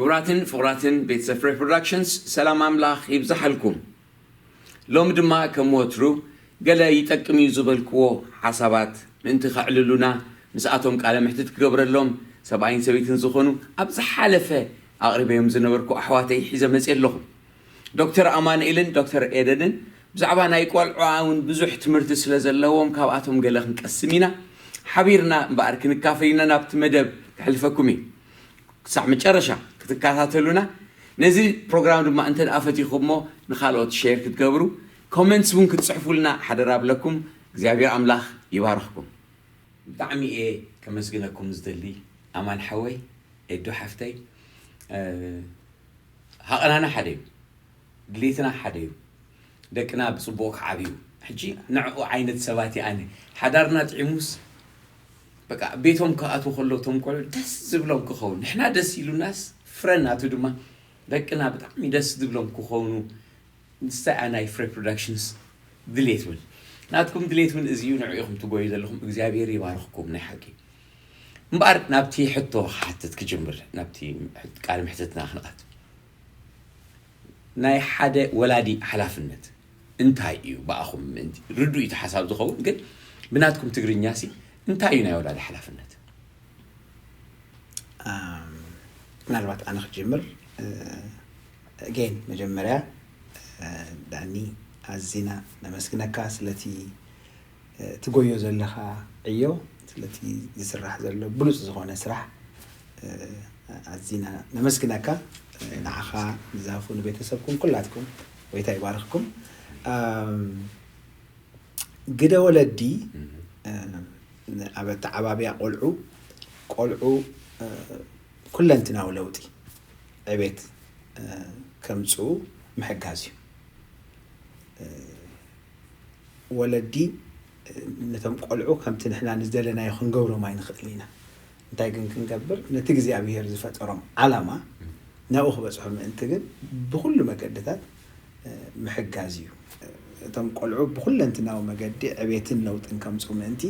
ክቡራትን ፍቑራትን ቤተሰብ ፍሬ ፕሮዳክሽንስ፣ ሰላም ኣምላኽ ይብዛሓልኩም። ሎሚ ድማ ከም ወትሩ ገለ ይጠቅም እዩ ዝበልክዎ ሓሳባት ምእንቲ ከዕልሉና ምስኣቶም ቃለ ምሕትት ክገብረሎም ሰብኣይን ሰበይትን ዝኾኑ ኣብ ዝሓለፈ ኣቕሪበዮም ዝነበርኩ ኣሕዋተይ ሒዘ መፅእ ኣለኹ። ዶክተር ኣማንኤልን ዶክተር ኤደንን ብዛዕባ ናይ ቆልዑ እውን ብዙሕ ትምህርቲ ስለ ዘለዎም ካብኣቶም ገለ ክንቀስም ኢና። ሓቢርና እምበኣር ክንካፈል ኢና። ናብቲ መደብ ከሕልፈኩም እዩ። ክሳዕ መጨረሻ ክትከታተሉና፣ ነዚ ፕሮግራም ድማ እንተ ደኣ ፈቲኹሞ ንኻልኦት ሼር ክትገብሩ፣ ኮመንትስ እውን ክትጽሕፉልና ሓደራ ብለኩም። እግዚኣብሔር ኣምላኽ ይባርኽኩም። ብጣዕሚ እየ ከመስግነኩም ዝደሊ ኣማን ሓወይ፣ ኤዱ ሓፍተይ። እ፣ ሃቐናና ሓደ እዩ፣ ድሌትና ሓደ እዩ። ደቅና ብጽቡቕ ክዓብዩ። ሕጂ ንዕኡ ዓይነት ሰባት እየ ኣነ። ሓዳርና ጥዒሙስ በቃ ቤቶም ክኣትዉ ከለዉ እቶም ቆልዑ ደስ ዝብሎም ክኸውን፣ ንሕና ደስ ኢሉናስ ፍረ ናቱ ድማ ደቅና ብጣዕሚ ደስ ዝብሎም ክኾኑ ንስታይ እያ ናይ ፍሬ ፕሮዳክሽንስ ድሌት እውን። ናትኩም ድሌት እውን እዚ እዩ፣ ንዕኡ ኢኹም ትጎዩ ዘለኹም። እግዚኣብሔር ይባርኽኩም ናይ ሓቂ። እምበኣር ናብቲ ሕቶ ክሓትት ክጅምር፣ ናብቲ ቃል ምሕትትና ክንኣት። ናይ ሓደ ወላዲ ሓላፍነት እንታይ እዩ? ብኣኹም ምእንቲ ርዱእ እቲ ሓሳብ ዝኸውን፣ ግን ብናትኩም ትግርኛ ሲ እንታይ እዩ ናይ ወላዲ ሓላፍነት? ኣም፣ ምናልባት ኣነ ክጅምር። እ፣ again መጀመርያ፣ እ፣ ዳኒ፣ ኣዚና ነመስግነካ ስለቲ፣ እ፣ ትጎዮ ዘለኻ ዕዮ፣ ስለቲ ዝስራሕ ዘሎ ብሉጽ ዝኾነ ስራሕ፣ እ፣ ኣዚና ነመስግነካ። እ፣ ንዓኻ፣ ንዛፉ፣ ንቤተሰብኩም ኩላትኩም ጎይታ ይባርኽኩም። ኣም፣ ግደ ወለዲ፣ እ፣ ኣብ ኣተዓባብያ ቆልዑ፣ ቆልዑ፣ እ፣ ኩለንትናዊ ለውጢ ዕቤት፣ እ፣ ከምጽኡ ምሕጋዝ እዩ። እ፣ ወለዲ፣ እ፣ ነቶም ቆልዑ ከምቲ ንሕና ንዝደለናዮ ክንገብሮም ኣይንኽእልን ኢና። እንታይ ግን ክንገብር፣ ነቲ እግዚኣብሄር ዝፈጠሮም ዓላማ ናብኡ ክበጽሑ ምእንቲ ግን ብኹሉ መገድታት፣ እ፣ ምሕጋዝ እዩ። እቶም ቆልዑ ብኹለንትናዊ መገዲ ዕቤትን ለውጥን ከምጽኡ ምእንቲ፣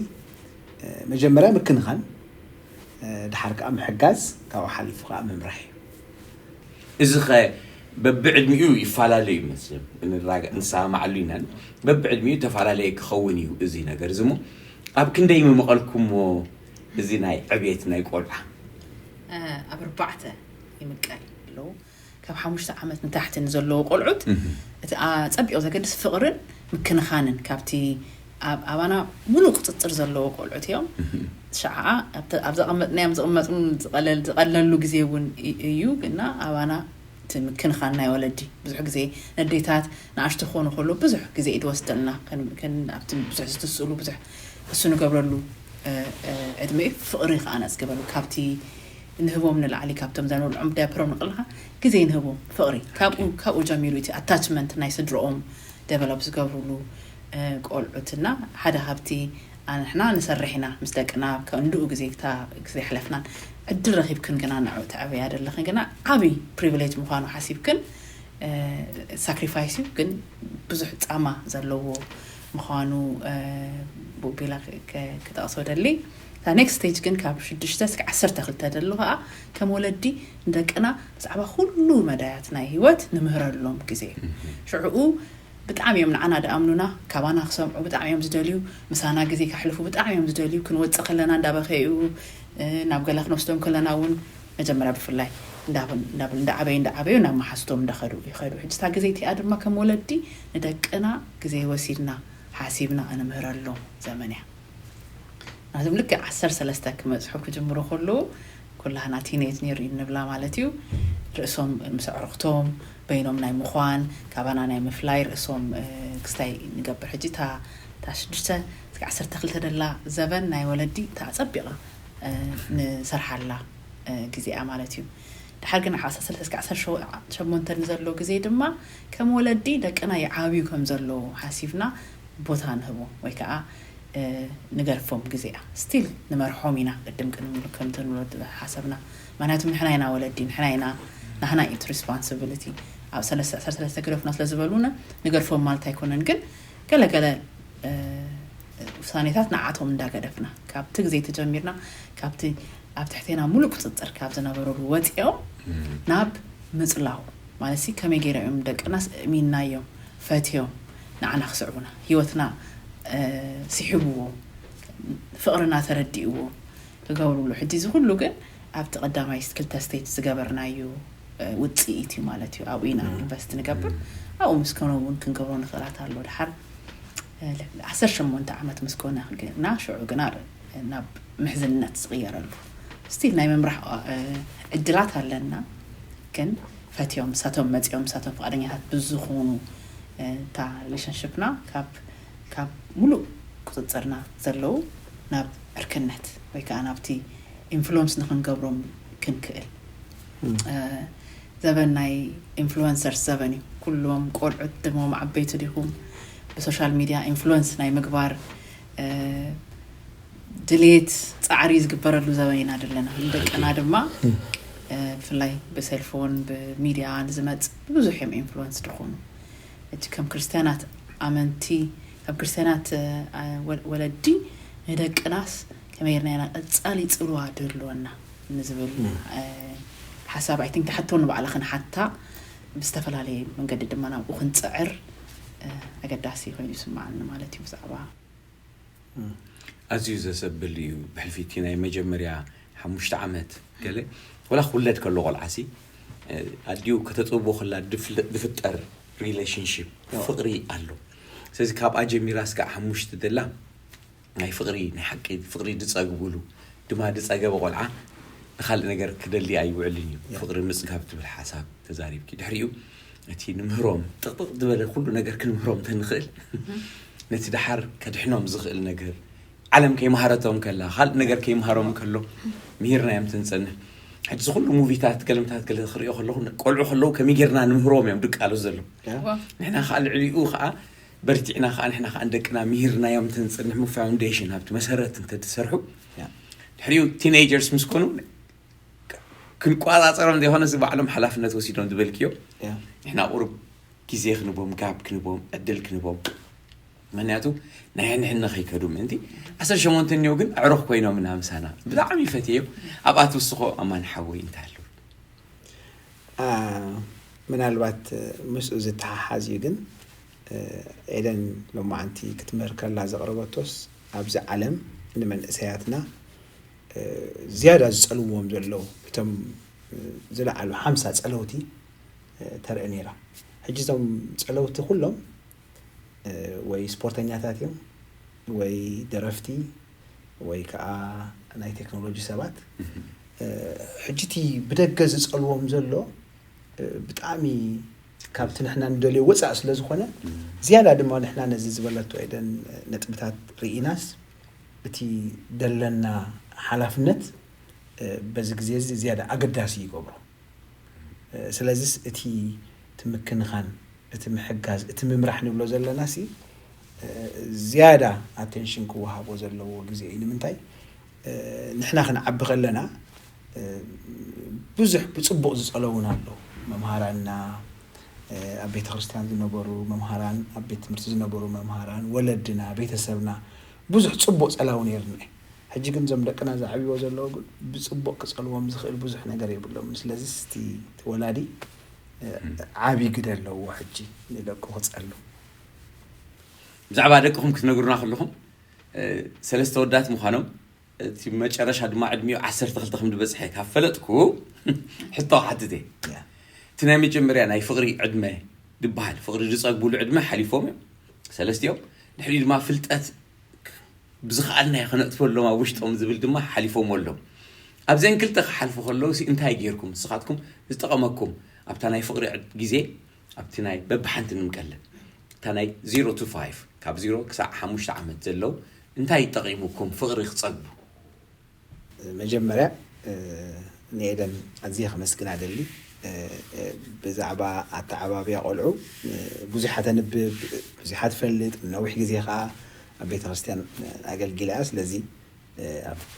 እ፣ መጀመርያ ምክንኻን፣ እ፣ ድሓር ከኣ ምሕጋዝ፣ ካብኡ ሓሊፉ ከኣ ምምራሕ እዩ። እዚ ኸ በብዕድሚኡ ይፈላለ እዩ ይመስል። ንራገ-፣ ንሰማማዓሉ ኢና። በብዕድሚኡ ተፈላለየ ክኸውን እዩ እዚ ነገር እዚ። እሞ ኣብ ክንደይ ምመቐልኩሞ እዚ ናይ ዕቤት ናይ ቆልዓ? እ፣ ኣብ ኣርባዕተ ይምቀል ኣለዉ። ካብ ሓሙሽተ ዓመት ንታሕቲ ንዘለዉ ቆልዑት እቲ ኣጸቢቑ ዘገድስ ፍቕርን ምክንኻንን ካብቲ ኣብ ኣባና ሙሉእ ቁጽጽር ዘለዎ ቆልዑት እዮም። ሸዓ ኣብ ዘቐመጥናዮም ዝቕመጡ ዝቐለል-፣ ዝቐለሉ ግዜ እውን እ-፣ እዩ። ግና ኣባና እቲ ምክንኻን ናይ ወለዲ ብዙሕ ግዜ ነዴታት ንኣሽቱ ክኾኑ ከሎ ብዙሕ ግዜ እዩ ዝወስደልና። ከን-፣ ከን-፣ ኣብቲ ብዙሕ ዝትስእሉ ብዙሕ እሱ ንገብረሉ፣ እ፣ እ፣ ዕድመ እዩ። ፍቕሪ ከኣ ነጽግበሉ። ካብቲ ንህቦም ንላዕሊ፣ ካብቶም ዘንብልዖም ዳያፐሮም ንቕልኻ ግዜ ንህቦም። ፍቕሪ። ካብኡ፣ ካብኡ ጀሚሩ እቲ ኣታችመንት ናይ ስድርኦም ደቨሎፕ ዝገብሩሉ፣ እ፣ ቆልዑትና ሓደ ካብቲ ኣንሕና ንሰርሕ ኢና ምስ ደቅና፣ ከ-፣ እንድኡ ግዜ ክታ-፣ ግዜ ሕለፍናን ዕድል ረኺብክን ግና ንዕኡ ተዕበያ ደለኽን ግና ዓብዪ ፕሪቪሌጅ ምዃኑ ሓሲብክን፣ እ፣ ሳክሪፋይስ እዩ፣ ግን ብዙሕ ጻማ ዘለዎ ምዃኑ፣ እ፣ ብኡ ቢላ ክ-፣ ክ-፣ ክጠቕሶ ደሊ። እታ ኔክስት ስቴጅ ግን ካብ ሽዱሽተ እስከ ዓሰርተ ክልተ ደሎ ከኣ ከም ወለዲ ንደቅና ብዛዕባ ኩሉ መዳያት ናይ ህይወት ንምህረሎም ግዜ እዩ። ሽዕኡ ብጣዕሚ እዮም ንዓና ድኣምኑና፣ ካባና ክሰምዑ ብጣዕሚ እዮም ዝደልዩ፣ ምሳና ግዜ ከሕልፉ ብጣዕሚ እዮም ዝደልዩ። ክንወጽእ ከለና እንዳበኸዩ፣ እ፣ ናብ ገለ ክንወስዶም ከለና እውን መጀመርያ ብፍላይ እንዳበሉ፣ እንዳበሉ፣ እንዳዓበዩ፣ እንዳዓበዩ ናብ መሓዝቶም እንዳኸዱ ይኸዱ። ሕጂ እታ ግዜ እቲኣ ድማ ከም ወለዲ ንደቅና ግዜ ወሲድና ሓሲብና እንምህረሎም ዘመን እያ። ናቶም ልክዕ ዓሰርተ ሰለስተ ክመጽሑ ክጅምሩ ከለዉ፣ ኩላህና ቲኔጅ ነይሩ እዩ ንብላ ማለት እዩ። ርእሶም ምስ ኣዕሩኽቶም በይኖም ናይ ምዃን፣ ካባና ናይ ምፍላይ ርእሶም፣ እ፣ ክስታይ ንገብር። ሕጂ እታ፣ እታ ሽዱሽተ እስከ ዓሰርተ ክልተ ደላ ዘበን ናይ ወለዲ እታ ኣጸቢቕና፣ እ፣ ንሰርሓላ፣ እ፣ ግዜ እያ ማለት እዩ። ድሓር ግን ዓሰርተ ሰለስተ እስከ ዓሰርተ ሸሞንተ ንዘሎ ግዜ ድማ ከም ወለዲ ደቅና ይዓብዩ ከም ዘለዉ ሓሲብና ቦታ ንህቦም ወይ ከዓ፣ እ፣ ንገድፎም ግዜ እያ። ስቲል ንመርሖም ኢና ቅድም ቅድም ከምቲ ንብሎ ሓሰብና። ምክንያቱ ንሕና ኢና ወለዲ፣ ንሕና ኢና፣ ናህና እዩ እቲ ሪስፖንሲቢሊቲ። ኣብ ሰለስተ ዓሰርተ ሰለስተ ግደፉና ስለ ዝበሉና ንገድፎም ማለት ኣይኮነን፣ ግን ገለ ገለ፣ እ፣ ውሳኔታት ንዓቶም እንዳገደፍና፣ ካብቲ ግዜ ተጀሚርና፣ ካብቲ ኣብ ትሕቴና ሙሉእ ቁጽጽር ካብ ዝነበረሉ ወጺኦም፣ ናብ ምጽላው ማለት ሲ ከመይ ገይሮም እዮም ደቅናስ እሚናዮም ፈትዮም ንዓና ክስዕቡና፣ ህይወትና ስሒብዎ፣ ፍቕርና ተረዲእዎ ክገብርሉ። ሕጂ እዚ ኩሉ ግን ኣብቲ ቀዳማይ ክልተ ስቴጅ ዝገበርናዮ ውፅኢት እዩ ማለት እዩ። ኣብኡ ኢና ኢንቨስት ንገብር። ኣብኡ ምስ ኮነ እውን ክንገብሮ ንኽእላት ኣሎ። ድሓር ዓሰርተ ሸሞንተ ዓመት ምስ ኮነ ግና ሽዑ ግና ናብ ምሕዝነት ዝቕየረሉ ስቲል ናይ ምምራሕ ዕድላት ኣለና። ግን ፈትዮም ምሳቶም መፂኦም ምሳቶም ፍቓደኛታት ብዝኾኑ እታ ሪሌሽንሽፕና ካብ ካብ ሙሉእ ቁፅፅርና ዘለዉ ናብ ዕርክነት ወይ ከዓ ናብቲ ኢንፍሉወንስ ንክንገብሮም ክንክእል። ዘበን ናይ ኢንፍሉወንሰርስ ዘበን እዩ። ኩሎም ቆልዑት ድሞም ዓበይቲ ዲኹም ብሶሻል ሚድያ ኢንፍሉወንስ ናይ ምግባር ድሌት ፃዕሪ ዝግበረሉ ዘበን ኢና ዘለና። ንደቅና ድማ ብፍላይ ብሰልፎን ብሚድያ ንዝመፅ ብዙሕ እዮም ኢንፍሉወንስ ድኾኑ። እቲ ከም ክርስትያናት ኣመንቲ ከም ክርስትያናት ወለዲ ንደቅናስ ከመይ ርና ኢና ቀፃሊ ፅልዋ ድህልወና ንዝብል ሓሳብ ኣይ ቲንክ ተሓቶ ንባዕላ ክንሓታ ብዝተፈላለየ መንገዲ ድማ ናብኡ ክንፅዕር ኣገዳሲ ኮይኑ ይስማዓኒ ማለት እዩ። ብዛዕባ ኣዝዩ ዘሰብል እዩ። ብሕልፊ እቲ ናይ መጀመርያ ሓሙሽተ ዓመት ገለ ወላ ክውለድ ከሎ ቆልዓሲ ኣዲኡ ከተፅብቦ ከላ ዝፍጠር ሪሌሽንሽፕ ፍቕሪ ኣሎ። ስለዚ ካብኣ ጀሚራ ስጋዕ ሓሙሽተ ደላ ናይ ፍቕሪ ናይ ሓቂ ፍቕሪ ዝፀግብሉ ድማ ዝፀገበ ቆልዓ ንካልእ ነገር ክደሊ ኣይውዕልን እዩ። ፍቕሪ ምፅጋብ ትብል ሓሳብ ተዛሪብኪ ድሕሪኡ እቲ ንምህሮም ጥቕጥቕ ዝበለ ኩሉ ነገር ክንምህሮም ተንኽእል ነቲ ድሓር ከድሕኖም ዝኽእል ነገር ዓለም ከይመሃረቶም ከላ ካልእ ነገር ከይመሃሮም ከሎ ምሂርናዮም ትንፅንሕ። ሕጂ ዝኩሉ ሙቪታት ገለምታት ገለ ክሪኦ ከለኹ ቆልዑ ከለዉ ከመይ ጌርና ንምህሮም እዮም ድቃሉ ዘለዉ። ንሕና ከዓ ልዕሊኡ ከዓ በርቲዕና ከዓ ንሕና ከዓ ንደቅና ምሂርናዮም ተንፅንሕ ሙ ፋውንዴሽን ኣብቲ መሰረት እንተትሰርሑ ድሕሪኡ ቲኔጀርስ ምስ ኮኑ ክንቆፃፀሮም ዘይኮነ እዚ ባዕሎም ሓላፍነት ወሲዶም ዝበልክዮ ንሕና ቁሩብ ግዜ ክንቦም ጋብ ክንቦም ዕድል ክንቦም ምክንያቱ ናይ ሕንሕነ ከይከዱ ምእንቲ ዓሰርተ ሸሞንተ እኒኦ ግን ኣዕሩኽ ኮይኖም እና ምሳና ብጣዕሚ ፈትየዮም ኣብኣ ትውስኾ ኣማን ሓወይ እንታይ ኣለዉ ምናልባት ምስኡ ዝተሓሓዝ እዩ ግን ኤደን ሎማዓንቲ ክትምህር ከላ ዘቕረበቶስ ኣብዚ ዓለም ንመንእሰያትና ዝያዳ ዝፀልዎም ዘለዉ እቶም ዝለዓሉ ሓምሳ ፀለውቲ ተርኢ ነይራ። ሕጂ እዞም ፀለውቲ ኩሎም ወይ ስፖርተኛታት እዮም ወይ ደረፍቲ ወይ ከዓ ናይ ቴክኖሎጂ ሰባት። ሕጂ እቲ ብደገ ዝፀልዎም ዘሎ ብጣዕሚ ካብቲ ንሕና ንደልዮ ወፃእ ስለ ዝኾነ ዝያዳ ድማ ንሕና ነዚ ዝበለቶ ኤደን ነጥብታት ርኢናስ እቲ ደለና ሓላፍነት በዚ ግዜ እዚ ዝያዳ ኣገዳሲ ይገብሮ። ስለዚስ እቲ እቲ ምክንኻን እቲ ምሕጋዝ እቲ ምምራሕ ንብሎ ዘለና ሲ ዝያዳ ኣቴንሽን ክወሃቦ ዘለዎ ግዜ እዩ። ንምንታይ ንሕና ክንዓቢ ከለና ብዙሕ ብፅቡቕ ዝፀለውና ኣለዉ መምሃራንና ኣብ ቤተ ክርስቲያን ዝነበሩ መምሃራን ኣብ ቤት ትምህርቲ ዝነበሩ መምሃራን ወለድና ቤተሰብና ብዙሕ ፅቡቕ ፀላዊ ነይርና እዩ። ሕጂ ግን እዞም ደቅና ዝዓብይዎ ዘለዉ ግን ብፅቡቕ ክፀልዎም ዝኽእል ብዙሕ ነገር የብሎምን። ስለዚ እቲ ወላዲ ዓብዪ ግደ ኣለዎ ሕጂ ንደቁ ክፀሉ። ብዛዕባ ደቅኹም ክትነግሩና ከለኹም ሰለስተ ወዳት ምዃኖም እቲ መጨረሻ ድማ ዕድሚኡ ዓሰርተ ክልተ ከም ዝበፅሐ ካብ ፈለጥኩ ሕቶ ክሓትት እየ። እቲ ናይ መጀመርያ ናይ ፍቕሪ ዕድመ ዝበሃል ፍቕሪ ዝፀግብሉ ዕድመ ሓሊፎም እዮም ሰለስቲኦም። ድሕሪኡ ድማ ፍልጠት ብዝኸኣልናዮ ከነጥፈሎም ኣብ ውሽጦም ዝብል ድማ ሓሊፎም ኣለዉ። ኣብዘን ክልተ ክሓልፉ ከለዉ ሲ እንታይ ጌርኩም ንስኻትኩም ዝጠቐመኩም ኣብታ ናይ ፍቕሪ ግዜ ኣብቲ ናይ በብሓንቲ ንምቀለ እታ ናይ ዜሮ ቱ ፋይቭ ካብ ዜሮ ክሳዕ ሓሙሽተ ዓመት ዘለዉ እንታይ ጠቒሙኩም ፍቕሪ ክጸግቡ? መጀመርያ ንኤደን ኣዝየ ከመስግና ደሊ። ብዛዕባ ኣተዓባብያ ቆልዑ ብዙሓ ተንብብ፣ ብዙሓ ትፈልጥ፣ ነዊሕ ግዜ ከዓ ኣብ ቤተ ክርስቲያን ኣገልጊላ እያ። ስለዚ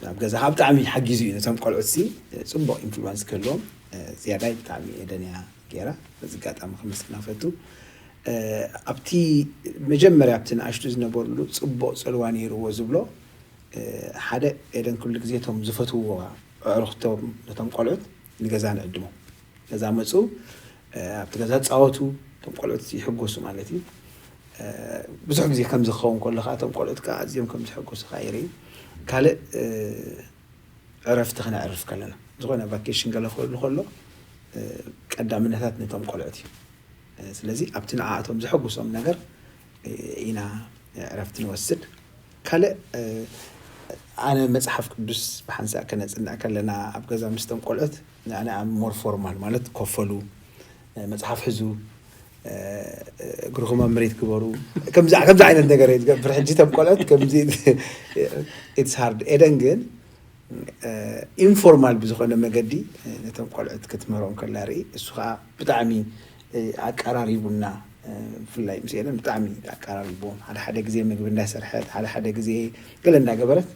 ኣብ ገዛ ከዓ ብጣዕሚ ሓጊዙ እዩ ነቶም ቆልዑት ሲ ፅቡቕ ኢንፍሉወንስ ክህልዎም ዝያዳይ ብጣዕሚ ኤደን እያ ገይራ። በዚ ኣጋጣሚ ከመስግና ፈቱ። ኣብቲ መጀመርያ ኣብቲ ንኣሽቱ ዝነበርሉ ፅቡቕ ፅልዋ ነይርዎ ዝብሎ ሓደ ኤደን ኩሉ ግዜ እቶም ዝፈትውዎ ኣዕሩኽቶም ነቶም ቆልዑት ንገዛ ንዕድሞም ገዛ መፁ፣ ኣብቲ ገዛ ፃወቱ፣ እቶም ቆልዑት ይሕጎሱ ማለት እዩ። ብዙሕ ግዜ ከምዚ ክኸውን ከሎ ከዓ እቶም ቆልዑት ከዓ ኣዝዮም ከም ዝሕጎሱ ከዓ ይርኢ። ካልእ ዕረፍቲ ክነዕርፍ ከለና፣ ዝኾነ ቫኬሽን ገለ ክህሉ ከሎ ቀዳምነታት ነቶም ቆልዑት እዩ። ስለዚ ኣብቲ ንዓኣቶም ዘሐጉሶም ነገር ኢና ዕረፍቲ ንወስድ። ካልእ ኣነ መፅሓፍ ቅዱስ ብሓንሳእ ከነፅንዕ ከለና ኣብ ገዛ ምስቶም ቆልዑት ንኣነ ኣብ ሞር ፎርማል ማለት ኮፈሉ፣ መፅሓፍ ሕዙ፣ እግርኹም ኣብ መሬት ግበሩ፣ ከምዚ ከምዚ ዓይነት ነገር እየ ዝገብር። ሕጂ እቶም ቆልዑት ከምዚ ኢትስ ሃርድ። ኤደን ግን ኢንፎርማል ብዝኾነ መገዲ ነቶም ቆልዑት ክትምህሮም ከላ ርኢ፣ እሱ ከዓ ብጣዕሚ ኣቀራሪቡና፣ ብፍላይ ምስ ኤደን ብጣዕሚ ኣቀራሪቦም፣ ሓደ ሓደ ግዜ ምግቢ እንዳሰርሐት፣ ሓደ ሓደ ግዜ ገለ እንዳገበረት፣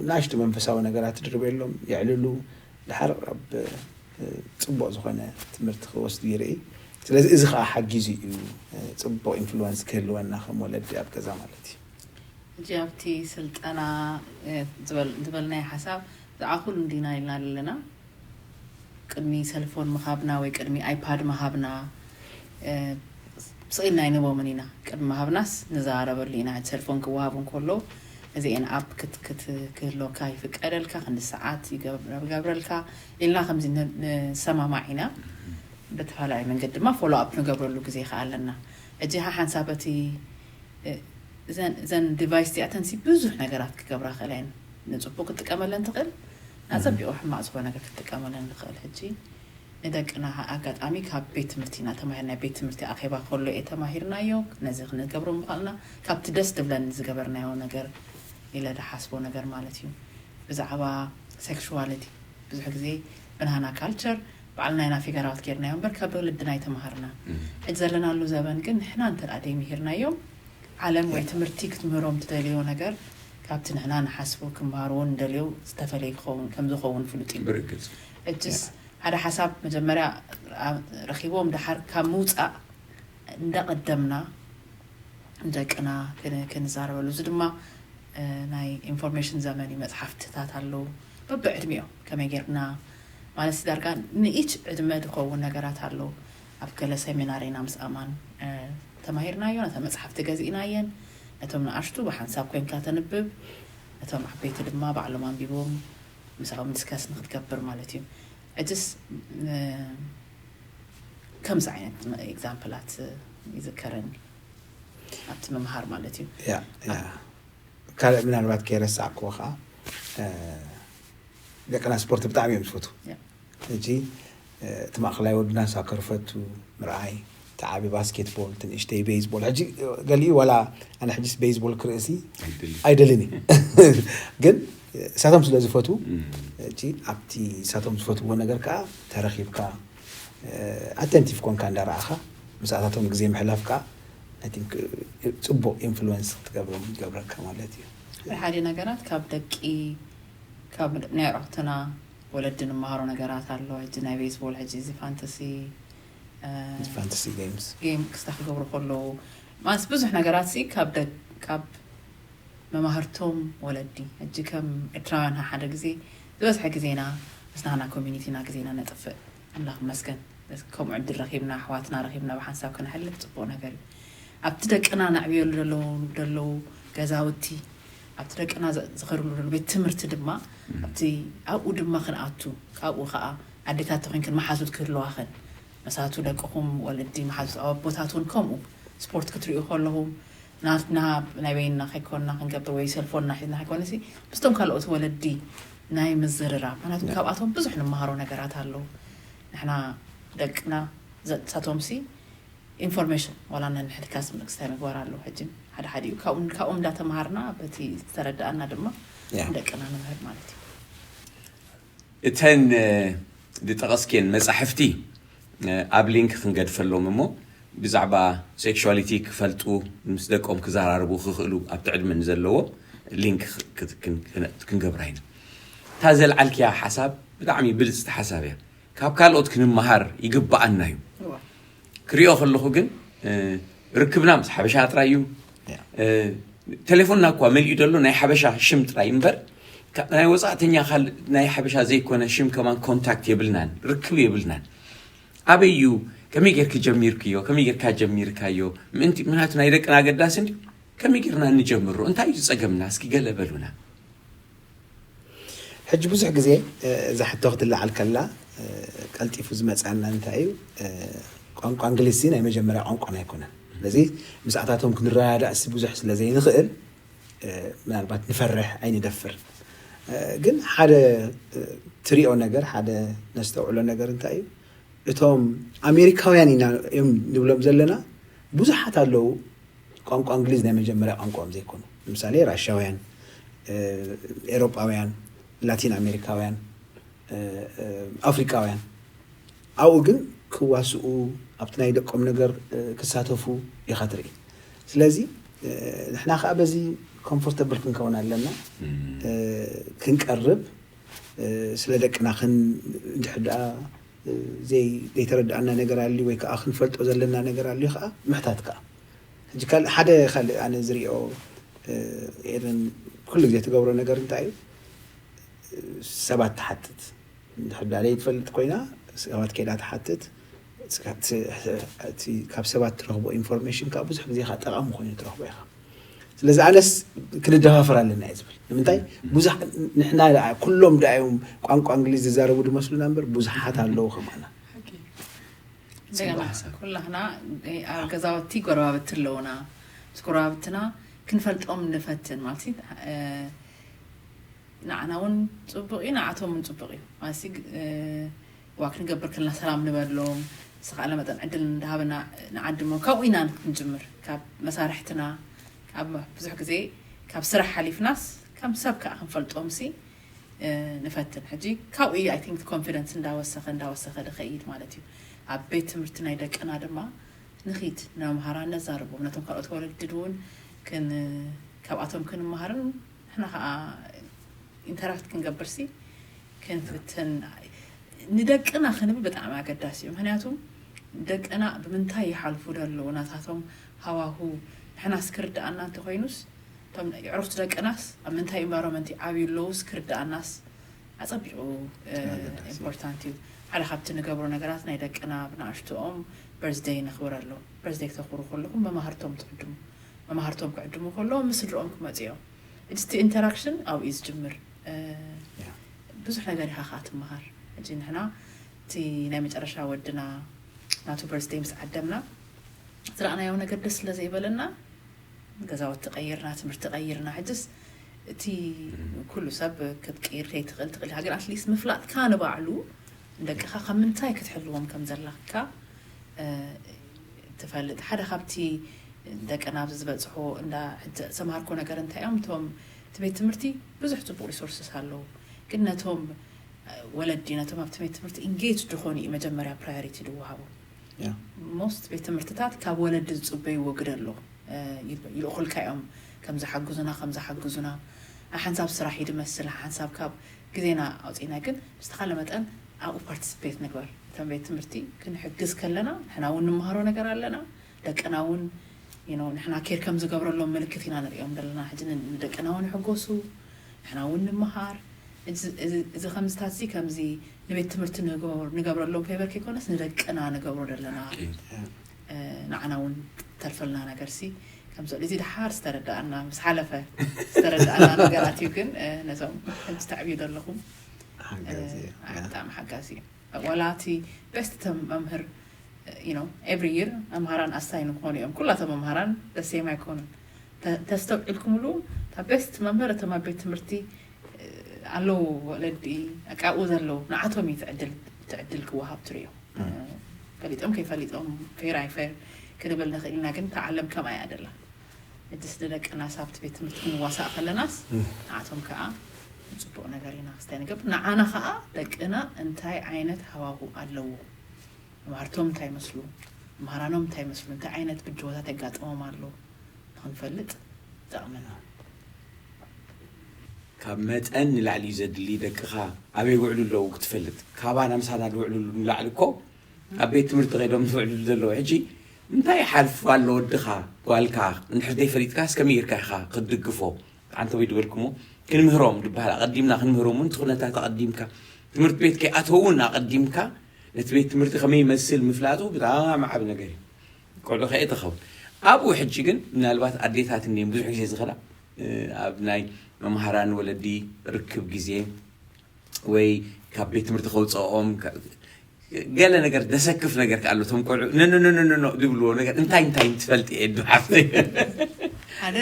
ንኣሽቱ መንፈሳዊ ነገራት ትድርበሎም፣ የዕልሉ፣ ድሓር ኣብ ፅቡቕ ዝኾነ ትምህርቲ ክወስዱ ይርኢ። ስለዚ እዚ ከዓ ሓጊዙ እዩ ፅቡቕ ኢንፍሉወንስ ክህልወና ከም ወለዲ ኣብ ገዛ ማለት እዩ። ሕጂ ኣብቲ ስልጠና ዝበልናዮ ሓሳብ ዝዓኹል እንዲና ኢልና ኣለና። ቅድሚ ሰልፎን ምሃብና ወይ ቅድሚ ኣይፓድ ምሃብና ስቕ ኢልና ኣይንህቦምን ኢና። ቅድሚ ምሃብናስ ንዘራረበሉ ኢና። ሕጂ ሰልፎን ክወሃብ እንከሎ እዚኤን ኣፕ ክህልወካ ይፍቀደልካ፣ ክንዲ ሰዓት ይገብረልካ ኢልና ከምዚ ንሰማማዕ ኢና። በተፈላለየ መንገዲ ድማ ፎሎ ኣፕ ንገብረሉ ግዜ ከዓ ኣለና። ሕጂ ሓሓንሳብ በቲ እዘን ዲቫይስ እዚኣተን ሲ ብዙሕ ነገራት ክገብራ ክእላ እየን። ንፅቡቅ ክትጥቀመለን ትኽእል፣ ናፀቢቑ ሕማቕ ዝኾነ ነገር ክትጥቀመለን ንኽእል። ሕጂ ንደቅና ኣጋጣሚ ካብ ቤት ትምህርቲ ኢና ተማሂርና። ቤት ትምህርቲ ኣኼባ ከሎ እየ ተማሂርናዮ። ነዚ ክንገብሮ ምኽኣልና ካብቲ ደስ ትብለኒ ዝገበርናዮ ነገር ኢለ ዝሓስቦ ነገር ማለት እዩ። ብዛዕባ ሴክሹዋሊቲ ብዙሕ ግዜ ብናህና ካልቸር ባዕልና ኢና ፊገር ኣውት ጌርናዮ እምበር ካብ ወለድና ኣይተማሃርናን። ሕጂ ዘለናሉ ዘበን ግን ንሕና እንተ ደኣ ደይምሂርናዮም ዓለም ወይ ትምህርቲ ክትምህሮም ትደልዮ ነገር ካብቲ ንሕና ንሓስቦ ክምሃርዎ ንደልዮ ዝተፈለየ ክኸውን ከም ዝኸውን ፍሉጥ እዩ። ብርግጽ እጅስ ሓደ ሓሳብ መጀመርያ ረኺቦም ደሓር ካብ ምውፃእ እንዳቐደምና ንደቅና ክንዛረበሉ። እዚ ድማ ናይ ኢንፎርሜሽን ዘመን እዩ። መፅሓፍትታት ኣለዉ በብዕድሚኦም ከመይ ጌርና ማለት ዳርጋ ንኢች ዕድመ ዝኸውን ነገራት ኣለዉ። ኣብ ገለ ሰሚናር ኢና ምስ ኣማን ተማሂርናዮ። ነታ መፅሓፍቲ ገዚእናየን ነቶም ንኣሽቱ ብሓንሳብ ኮይንካ ተንብብ፣ ነቶም ዓበይቲ ድማ ባዕሎም ኣንቢቦም ምሳኦም ዲስከስ ንክትገብር ማለት እዩ። እጅስ ከምዚ ዓይነት ኤግዛምፕላት ይዝከረኒ ኣብቲ ምምሃር ማለት እዩ። ካልእ ምናልባት ከይረሳዕክዎ ከዓ ደቅና ስፖርት ብጣዕሚ እዮም ዝፈትዉ። ሕጂ እቲ ማእኸላይ ወድና ሳከር ፈቱ ምርኣይ፣ እቲ ዓቢ ባስኬትቦል፣ እቲ ንእሽተይ ቤዝቦል። ሕጂ ገሊኡ ዋላ ኣነ ሕጂስ ቤዝቦል ክርእሲ ኣይደልን እዩ ግን እሳቶም ስለ ዝፈትዉ ሕጂ ኣብቲ እሳቶም ዝፈትዎ ነገር ከዓ ተረኺብካ ኣተንቲቭ ኮንካ እንዳረኣኻ ምስኣታቶም ግዜ ምሕላፍ ከዓ ፅቡቅ ኢንፍሉወንስ ክትገብሮም ይገብረካ ማለት እዩ። ሓደ ነገራት ካብ ደቂ ካብ ናይ ኣዕሩኽትና ወለዲ ንመሃሮ ነገራት ኣሎ። ሕጂ ናይ ቤዝቦል ሕጂ እዚ ፋንተሲ ፋንተሲ ጌምስ ጌም ክስታ ክገብሩ ከለዉ ማለት ብዙሕ ነገራት ሲ ካብ ካብ መማህርቶም ወለዲ ሕጂ ከም ኤርትራውያን ሓደ ግዜ ዝበዝሐ ግዜና ምስ ናህና ኮሚኒቲና ግዜና ነጥፍእ። ኣምላኽ መስገን ከምኡ ዕድል ረኺብና ኣሕዋትና ረኺብና ብሓንሳብ ከነሕልፍ ፅቡቅ ነገር እዩ። ኣብቲ ደቅና ነዕብየሉ ዘለዉ ዘለዉ ገዛውቲ ኣብቲ ደቅና ዝኸድሉ ዘለዉ ቤት ትምህርቲ ድማ ኣብቲ ኣብኡ ድማ ክንኣቱ ካብኡ ከዓ ኣዴታት ተኮይንክን መሓዙት ክህልዋኽን መሳቱ ደቅኹም ወለዲ መሓዙት ኣቦታት እውን ከምኡ ስፖርት ክትሪኡ ከለኹም ናትና ናይ በይንና ከይኮንና ክንገብር ወይ ሰልፎንና ሒዝና ከይኮነ ምስቶም ካልኦት ወለዲ ናይ ምዝርራብ ምክንያቱ ካብኣቶም ብዙሕ ንመሃሮ ነገራት ኣለዉ። ንሕና ደቅና ዘሳቶም ሲ ኢንፎርሜሽን ዋላ ነንሕድካስ ምንቅስታይ ምግባር ኣለዉ። ሕጂ ሓደ ሓደ እዩ ካብኡ እንዳተምሃርና በቲ ዝተረዳእና ድማ ደቅና ንምህር ማለት እዩ። እተን ዝጠቐስክየን መጻሕፍቲ ኣብ ሊንክ ክንገድፈሎም እሞ ብዛዕባ ሴክሹዋሊቲ ክፈልጡ ምስ ደቆም ክዘራርቡ ክኽእሉ ኣብቲ ዕድመ ንዘለዎ ሊንክ ክንገብራ ኢና። እታ ዘልዓልክያ ሓሳብ ብጣዕሚ ብልፅቲ ሓሳብ እያ። ካብ ካልኦት ክንመሃር ይግብኣና እዩ። ክሪኦ ከለኹ ግን ርክብና ምስ ሓበሻ ጥራይ እዩ። ቴሌፎንና እኳ መሊኡ ዘሎ ናይ ሓበሻ ሽም ጥራይ እምበር ናይ ወፃእተኛ ካልእ ናይ ሓበሻ ዘይኮነ ሽም ከማን ኮንታክት የብልናን፣ ርክብ የብልናን። ኣበይ እዩ? ከመይ ጌርኪ ጀሚርክዮ? ከመይ ጌርካ ጀሚርካዮ? ምእንቲ ምክንያቱ ናይ ደቅና ኣገዳሲ እንዲ ከመይ ጌርና እንጀምሮ? እንታይ እዩ ጸገምና? እስኪ ገለ በሉና። ሕጂ ብዙሕ ግዜ እዛ ሕቶ ክትለዓል ከላ ቀልጢፉ ዝመፅኣና እንታይ እዩ? ቋንቋ እንግሊዝ ናይ መጀመርያ ቋንቋና ኣይኮነን። ስለዚ ምስኣታቶም ክንረዳዳእ ሲ ብዙሕ ስለ ዘይንኽእል ምናልባት ንፈርሕ ኣይንደፍር። ግን ሓደ ትሪኦ ነገር ሓደ ነስተውዕሎ ነገር እንታይ እዩ? እቶም ኣሜሪካውያን ኢና እዮም ንብሎም ዘለና ብዙሓት ኣለዉ። ቋንቋ እንግሊዝ ናይ መጀመርያ ቋንቋኦም ዘይኮኑ ንምሳሌ ራሻውያን፣ ኤሮጳውያን፣ ላቲን ኣሜሪካውያን፣ ኣፍሪቃውያን ኣብኡ ግን ክዋስኡ ኣብቲ ናይ ደቆም ነገር ክሳተፉ ኢኻ ትርኢ። ስለዚ ንሕና ከዓ በዚ ኮምፎርተብል ክንከውን ኣለና። ክንቀርብ ስለ ደቅና ክን እንድሕር ደኣ ዘይተረድኣና ነገር ኣልዩ ወይ ከዓ ክንፈልጦ ዘለና ነገር ኣልዩ ከዓ ምሕታት ከዓ ሕጂ ካልእ ሓደ ካልእ ኣነ ዝሪኦ ኤደን ኩሉ ግዜ ትገብሮ ነገር እንታይ እዩ? ሰባት ትሓትት። እንድሕር ደኣ ዘይትፈልጥ ኮይና ሰባት ከይዳ ትሓትት። ካብ ሰባት ትረኽቦ ኢንፎርሜሽን ከዓ ብዙሕ ግዜ ከዓ ጠቓሚ ኮይኑ ትረኽቦ ኢኻ። ስለዚ ኣነስ ክንደፋፈር ኣለና እየ ዝብል። ንምንታይ ብዙሕ ንሕና ደኣ ኩሎም ደኣ እዮም ቋንቋ እንግሊዝ ዝዛረቡ ዝመስሉና እምበር ብዙሓት ኣለዉ ከማና። እንደገና ኩላህና ኣብ ገዛውቲ ጎረባብቲ ኣለውና። ምስ ጎረባብትና ክንፈልጦም ንፈትን ማለት ንዓና እውን ፅቡቅ እዩ፣ ንዓቶም እውን ፅቡቅ እዩ። ማለትሲ ዋ ክንገብር ከለና ሰላም ንበሎም፣ ንስኻለ መጠን ዕድል እንዳሃበና ንዓድሞ። ካብኡ ኢና ክንጅምር፣ ካብ መሳርሕትና። ካብ ብዙሕ ግዜ ካብ ስራሕ ሓሊፍናስ ከም ሰብ ከዓ ክንፈልጦም ሲ ንፈትን። ሕጂ ካብኡ እዩ I think confidence እንዳወሰኸ እንዳወሰኸ ዝኸይድ ማለት እዩ። ኣብ ቤት ትምህርቲ ናይ ደቅና ድማ ንኺድ ንመምሃራን ነዛርቦም፣ ነቶም ካልኦት ወለዲ እውን ክን ካብኣቶም ክንመሃርን ንሕና ከዓ ኢንተራክት ክንገብር ሲ ክንፍትን ንደቅና ክንብል ብጣዕሚ ኣገዳሲ እዩ። ምክንያቱ ደቅና ብምንታይ ይሓልፉ ዘለዉ ናታቶም ሃዋሁ ንሕናስ ክርድኣና እንተኮይኑስ እቶም የዕሩኽቲ ደቅናስ ኣብ ምንታይ ኢንቫይሮንመንት ይዓብዩ ኣለዉስ ክርድኣናስ ኣፀቢቑ ኢምፖርታንት እዩ። ሓደ ካብቲ ንገብሮ ነገራት ናይ ደቅና ብንኣሽትኦም በርዝደይ ነኽብር ኣሎ። በርዝደይ ክተኽብሩ ከለኹም መማህርቶም ትዕድሙ፣ መማህርቶም ክዕድሙ ከለዎም ምስ ስድርኦም ክመፁ እዮም። እቲ ኢንተራክሽን ኣብኡ እዩ ዝጅምር። ብዙሕ ነገር ኢኻ ከዓ ትመሃር። ሕጂ ንሕና እቲ ናይ መጨረሻ ወድና ናቱ በርዝደይ ምስ ዓደምና ዝረኣናዮ ነገር ደስ ስለ ዘይበለና ገዛውቲ ቀይርና፣ ትምህርቲ ቀይርና። ሕጅስ እቲ ኩሉ ሰብ ክትቅይር ከይትኽእል ትኽእል ኢኻ፣ ግን ኣትሊስት ምፍላጥካ ንባዕሉ ንደቅኻ ካብ ምንታይ ክትሕልዎም ከም ዘለካ ትፈልጥ። ሓደ ካብቲ ደቅና ኣብዚ ዝበፅሖ እንዳ ዝተምሃርኮ ነገር እንታይ እዮም እቶም እቲ ቤት ትምህርቲ ብዙሕ ፅቡቅ ሪሶርስስ ኣለዉ፣ ግን ነቶም ወለዲ ነቶም ኣብቲ ቤት ትምህርቲ ኢንጌጅ ዝኾኑ እዩ መጀመርያ ፕራዮሪቲ ዝወሃቦም። ሞስት ቤት ትምህርትታት ካብ ወለዲ ዝፅበይዎ ግደ ኣሎ። ይልእኹልካ እዮም ከም ዝሓግዙና ከም ዝሓግዙና። ሓንሳብ ስራሕ እዩ ዝመስል፣ ሓንሳብ ካብ ግዜና ኣውፂእና ግን ብዝተኻለ መጠን ኣብኡ ፓርቲስፔት ንግበር። እቶም ቤት ትምህርቲ ክንሕግዝ ከለና ንሕና እውን ንምሃሮ ነገር ኣለና። ደቅና እውን you know ንሕና ኬር ከም ዝገብረሎም ምልክት ኢና ንሪኦም ዘለና። ሕጂ ንደቅና እውን ይሕጎሱ፣ ንሕና እውን ንምሃር። እዚ ከምዝታት እዚ ከምዚ ንቤት ትምህርቲ ንገብረሎም ፌቨር ከይኮነስ ንደቅና ንገብሮ ዘለና ንዓና እውን ተርፈልና ነገር ሲ ከምዚ እዚ ድሓር ዝተረዳኣና ምስ ሓለፈ ዝተረዳኣና ነገራት እዩ። ግን ነዞም ከምዚ ተዕብዩ ዘለኹም ብጣዕሚ ሓጋዚ እዩ። ዋላ እቲ ቤስት መምህር you know every year መምሃራን ኣሳይን ክኾኑ እዮም። ኩላቶም መምሃራን ደሴም ኣይኮኑን። ተስተውዒልኩምሉ እታ ቤስት መምህር እቶም ኣብ ቤት ትምህርቲ ኣለዉ ወለዲ ኣብኡ ዘለዉ ንዓቶም እዩ ትዕድል ትዕድል ክወሃብ ትሪኦ። ፈሊጦም ከይፈሊጦም ፌር ኣይፌር ክንብል ንኽእል ኢና፣ ግን እታ ዓለም ከምኣ እያ ደላ። እድስ ንደቅና ሳብቲ ቤት ትምህርቲ ክንዋሳእ ከለናስ ንዓቶም ከዓ ንፅቡቅ ነገር ኢና ክስታይ ንገብር። ንዓና ከዓ ደቅና እንታይ ዓይነት ሃዋሁ ኣለዎ፣ መማህርቶም እንታይ ይመስሉ፣ መምህራኖም እንታይ ይመስሉ፣ እንታይ ዓይነት ብድሆታት የጋጥሞም ኣሎ ንክንፈልጥ ይጠቕመና። ካብ መጠን ንላዕሊ እዩ ዘድሊ። ደቅኻ ኣበይ ይውዕሉ ኣለዉ ክትፈልጥ፣ ካባና ምሳና ዝውዕልሉ ንላዕሊ እኮ ኣብ ቤት ትምህርቲ ከይዶም ዝውዕሉ ዘለዉ። ሕጂ እንታይ ይሓልፉ ኣሎ ወድኻ ጓልካ እንድሕር ዘይፈሊጥካስ ከመይ ጌርካ ኢኻ ክትድግፎ? ኣንተ ወይ ዝበልኩሞ ክንምህሮም ዝበሃል ኣቐዲምና ክንምህሮም እውን እቲ ኩነታት ኣቐዲምካ ትምህርቲ ቤት ከይኣተው እውን ኣቐዲምካ ነቲ ቤት ትምህርቲ ከመይ ይመስል ምፍላጡ ብጣዕሚ ዓቢ ነገር እዩ። ቆልዑ ከየ ተኸውን ኣብኡ ሕጂ ግን ምናልባት ኣዴታት እኒን ብዙሕ ግዜ ዝኸዳ ኣብ ናይ መምሃራን ወለዲ ርክብ ግዜ ወይ ካብ ቤት ትምህርቲ ከውፅኦም ገለ ነገር ደሰክፍ ነገር ከኣሎ ቶም ቆልዑ ነነነነኖ ዝብልዎ ነገር እንታይ እንታይ ትፈልጥ እየ ዶ ሓፍተይ? ሓደ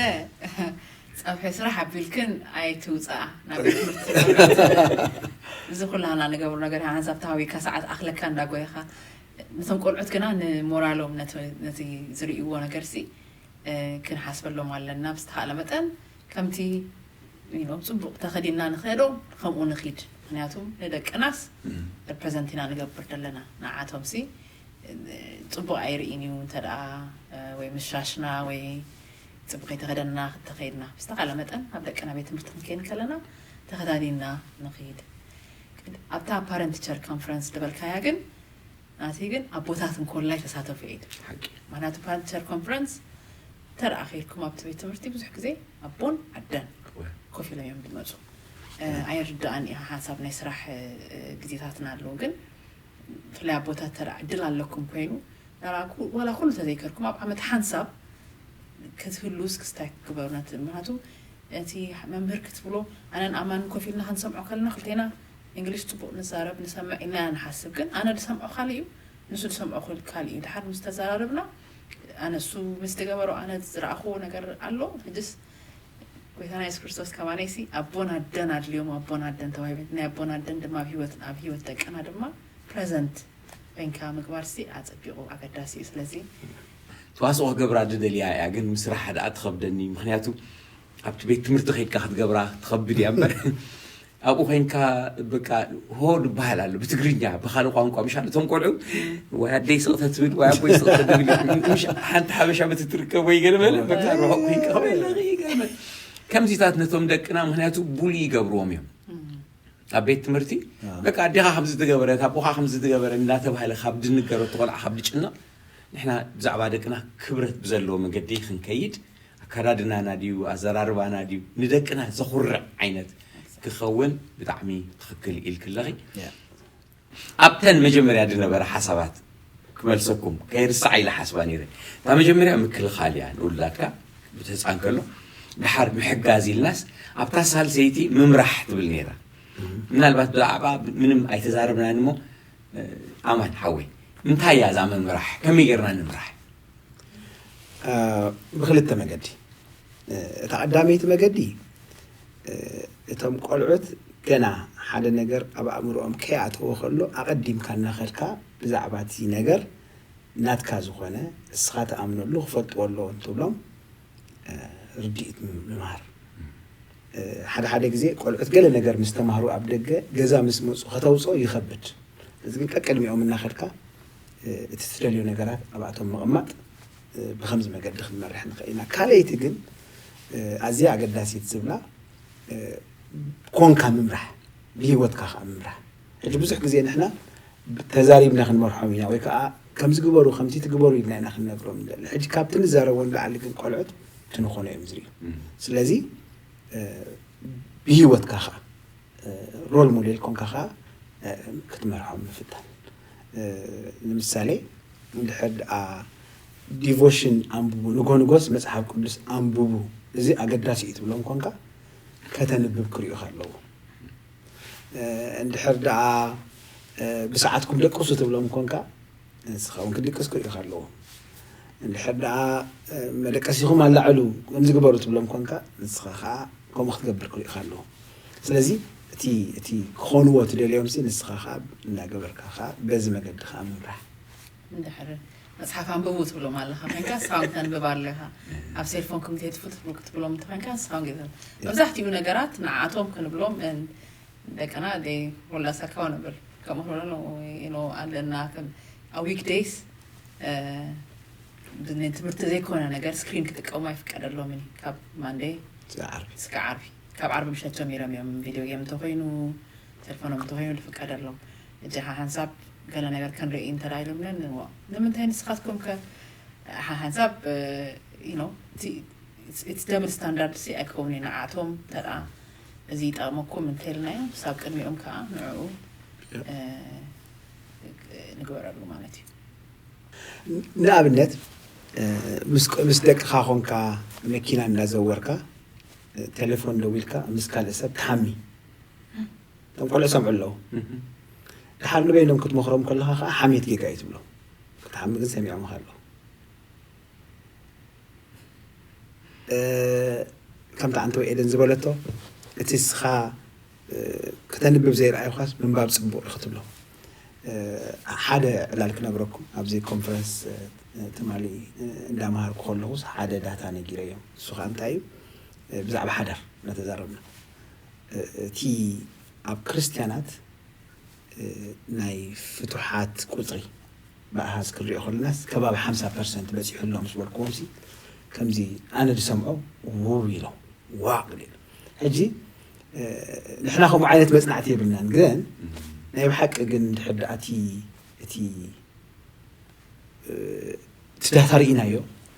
ጸብሒ ስራሕ ኣቢልክን ኣይትውፅኣ ናብ ቤት ትምህርቲ። እዚ ኩላና ንገብሮ ነገር ሓንሳብ ተሃዊካ ሰዓት ኣኽለካ እንዳጎይኻ ነቶም ቆልዑት ግና ንሞራሎም ነቲ ዝርእይዎ ነገር ሲ ክንሓስበሎም ኣለና። ብዝተኻለ መጠን ከምቲ ጽቡቕ ተኸዲና ንኸዶ ከምኡ ንኺድ። ምክንያቱ ንደቅናስ ሪፕረዘንት ኢና ንገብር ዘለና። ንዓቶም ሲ ጽቡቕ ኣይርእን እዩ እንተ ደኣ ወይ ምሻሽና ወይ ጽቡቕ ከይተኸደንና ክተኸይድና። ብዝተኻለ መጠን ኣብ ደቅና ቤት ትምህርቲ ክንከይድ ከለና ተኸዳዲና ንኺድ። ኣብታ ፓረንት ቲቸር ኮንፈረንስ ዝበልካያ ግን ናቲ ግን ኣቦታት እንኮላይ ተሳተፉ እየ ትብል። ሓቂ ምክንያቱ ፓረንት ቲቸር ኮንፈረንስ ተደኣ ከይድኩም ኣብቲ ቤት ትምህርቲ ብዙሕ ግዜ ኣቦን ኣደን እወ። ኮፍ ኢሎም እዮም ዝመፁ። እ፣ ኣይርዳእን እዩ ሓንሳብ ናይ ስራሕ እ፣ ግዜታትና ኣለዉ ግን ብፍላይ ኣቦታት ተደኣ ዕድል ኣለኩም ኮይኑ ናብኣ ኩ- ዋላ ኩሉ ተዘይከርኩም ኣብ ዓመት ሓንሳብ ክትህሉስ ክስታይ ክግበሩ ነቲ ምክንያቱ እቲ መምህር ክትብሎ ኣነን ኣማን ኮፍ ኢልና ክንሰምዖ ከለና ክልቴና እንግሊሽ ፅቡቅ ንዛረብ ንሰምዕ ኢና ንሓስብ ግን ኣነ ዝሰምዖ ካልእ እዩ ንሱ ዝሰምዖ ክል- ካልእ እዩ ድሓር ምስ ተዘራረብና ኣነ እሱ ምስ ተገበሮ ኣነ ዝረኣኽዎ ነገር ኣሎ ሕጅስ ጎይታና የሱስ ክርስቶስ ከማነይሲ ኣቦን ኣደን ኣድልዮም ኣቦን ኣደን ተዋሂበት ናይ ኣቦን ኣደን ድማ ኣብ ህይወት ኣብ ህይወት ደቅና ድማ ፕረዘንት ኮይንካ ምግባር ሲ ኣጸቢቑ ኣገዳሲ እዩ ስለዚ ተዋስኦ ክገብራ ድደልያ እያ ግን ምስራሕ ደኣ ትኸብደኒ ምክንያቱ ኣብቲ ቤት ትምህርቲ ከይድካ ክትገብራ ትኸብድ እያ እምበር ኣብኡ ኮይንካ በቃ ሆ ዝበሃል ኣሎ ብትግርኛ ብካልእ ቋንቋ ምሽ ኣሎ እቶም ቆልዑ ወይ ኣደይ ስቕተ ትብል ወይ ኣቦይ ስቕተ ትብል ምሽ ሓንቲ ሓበሻ በቲ ትርከብ ወይ ገለ በለ በቃ ርሑቕ ኮይንካ ከመይ ኣለኺ ገለ በለ ከምዚታት ነቶም ደቅና ምክንያቱ ቡሊ ይገብርዎም እዮም ኣብ ቤት ትምህርቲ በቃ ኣዴኻ ከምዚ ትገበረት ኣቦኻ ከምዚ ትገበረ እንዳተባሃለ ካብ ድንገረቱ ቆልዓ ካብ ድጭነቕ ንሕና ብዛዕባ ደቅና ክብረት ብዘለዎ መገዲ ክንከይድ ኣከዳድናና ድዩ ኣዘራርባና ድዩ ንደቅና ዘኹርዕ ዓይነት ክኸውን ብጣዕሚ ትኽክል ኢልክለኺ ኣብተን መጀመርያ ዝነበረ ሓሳባት ክመልሰኩም ከይርሳዕ ኢለ ሓስባ ነይረ እታ መጀመርያ ምክልኻል እያ ንውላድካ ብተፃን ከሎ ድሓር ምሕጋዝ ኢልናስ ኣብታ ሳልሰይቲ ምምራሕ ትብል ነይራ ምናልባት ብዛዕባ ምንም ኣይተዛረብናን እሞ ኣማን ሓወይ እንታይ እያ እዛ ምምራሕ ከመይ ጌርና ንምራሕ ብክልተ መገዲ እታ ቀዳመይቲ መገዲ እቶም ቆልዑት ገና ሓደ ነገር ኣብ ኣእምሮኦም ከይኣተወ ከሎ ኣቐዲምካ እናኸድካ ብዛዕባ እቲ ነገር ናትካ ዝኾነ እስኻ ትኣምነሉ ክፈልጥዎ ኣለዎም ትብሎም ርድኢት ምምሃር ሓደ ሓደ ግዜ ቆልዑት ገለ ነገር ምስ ተማህሩ ኣብ ደገ ገዛ ምስ መፁ ከተውፅኦ ይኸብድ እዚ ግን ቀቅድሚኦም እናኸድካ እቲ ትደልዮ ነገራት ኣብኣቶም ምቕማጥ ብከምዚ መገዲ ክንመርሕ ንኽእል ኢና ካልኣይቲ ግን ኣዝያ ኣገዳሲት ዝብላ ኮንካ ምምራሕ ብሂወትካ ከዓ ምምራሕ ሕጂ ብዙሕ ግዜ ንሕና ተዛሪብና ክንመርሖም ኢና ወይ ከዓ ከምዚ ግበሩ ከምዚ ትግበሩ ኢልና ኢና ክንነግሮም ንደሊ ሕጂ ካብቲ ንዛረቦ ንላዕሊ ግን ቆልዑት ትንኾኖ እዮም ዝርዩ ስለዚ ብሂወትካ ከዓ ሮል ሞዴል ኮንካ ከዓ ክትመርሖም ምፍታን ንምሳሌ እንድሕር ደኣ ዲቮሽን ኣንብቡ ንጎ ንጎስ መፅሓፍ ቅዱስ ኣንብቡ እዚ ኣገዳሲ እዩ ትብሎም ኮንካ ከተንብብ ክሪኡካ ኣለዎ እንድሕር ደኣ ብሰዓትኩም ደቅሱ ትብሎም ኮንካ ንስኻ እውን ክድቅስ ክሪኡካ ኣለዎ እንድሕር ደኣ መደቀሲኹም ኣላዕሉ ከምዚ ግበሩ ትብሎም ኮንካ ንስኻ ከዓ ከምኡ ክትገብር ክሪኡካ ኣለዎ ስለዚ እቲ እቲ ክኾንዎ ትደልዮም ሲ ንስኻ ከዓ እናገበርካ ከዓ በዚ መገዲ ከዓ ምምራሕ እንድሕር መፅሓፍ ኣንብቡ ትብሎም ኣለኻ ኮይንካ ንስኻ ተንብብ ኣለኻ ኣብ ሴልፎን ክምትየትፉ ክትብሎም እንተኮይንካ ንስኻ መብዛሕትኡ ነገራት ንዓኣቶም ክንብሎም ደቅና they hold us accountable ከምኡ ክብሎ ኣለና ኣብ weekdays ትምህርቲ ዘይኮነ ነገር ስክሪን ክጥቀሙ ኣይፍቀደሎምን ካብ ማንደይ ዓርቢ እስከ ዓርቢ ካብ ዓርቢ ምሸት ጀሚሮም እዮም ቪድዮ ጌም እንተኮይኑ ቴሌፎኖም እንተኮይኑ ዝፍቀደሎም እጂ ሓንሳብ ገለ ነገር ክንርኢ እንተዳ ኢሎምና ንምንታይ ንስኻትኩም ከ ሓንሳብ it's double standard ሲ ኣይከውን እዩ ንዓቶም ተዳ እዚ ይጠቕመኩም እንተልናዮም ሳብ ቅድሚኦም ከዓ ንዕኡ ንግበረሉ ማለት እዩ። ንኣብነት ምስ ደቅኻ ኾንካ መኪና እንዳዘወርካ ቴሌፎን ደዊልካ ምስ ካልእ ሰብ ትሓሚ። እቶም ቆልዑ ሰምዑ ኣለዉ። ድሓር ንበይኖም ክትመኽሮም ከለኻ ከዓ ሓሜት ጌጋ እዩ ትብሎ። ክትሓሚ ግን ሰሚዖምኻ ኣለዉ። ከምቲ ኣንተ ኤደን ዝበለቶ እቲ ስኻ ከተንብብ ዘይረኣዩኻስ ምንባብ ፅቡቅ እዩ ክትብሎ። ሓደ ዕላል ክነግረኩም፣ ኣብዚ ኮንፈረንስ ትማሊ እንዳመሃርኩ ከለኹስ ሓደ ዳታ ነጊረዮም። እሱ ከዓ እንታይ እዩ? ብዛዕባ ሓዳር እናተዛረብና እቲ ኣብ ክርስትያናት ናይ ፍቱሓት ቁፅሪ ብኣሃዝ ክንሪኦ ከለናስ ከባቢ ሓምሳ ፐርሰንት በፂሑ ኣሎ ምስ በልኩዎም ሲ ከምዚ ኣነ ዝሰምዖ ውው ኢሎም ዋቕ ኢሉ። ሕጂ ንሕና ከምኡ ዓይነት መፅናዕቲ የብልናን፣ ግን ናይ ብሓቂ ግን እንድሕር ደኣ እቲ እቲ እቲ ዳታ ርኢናዮ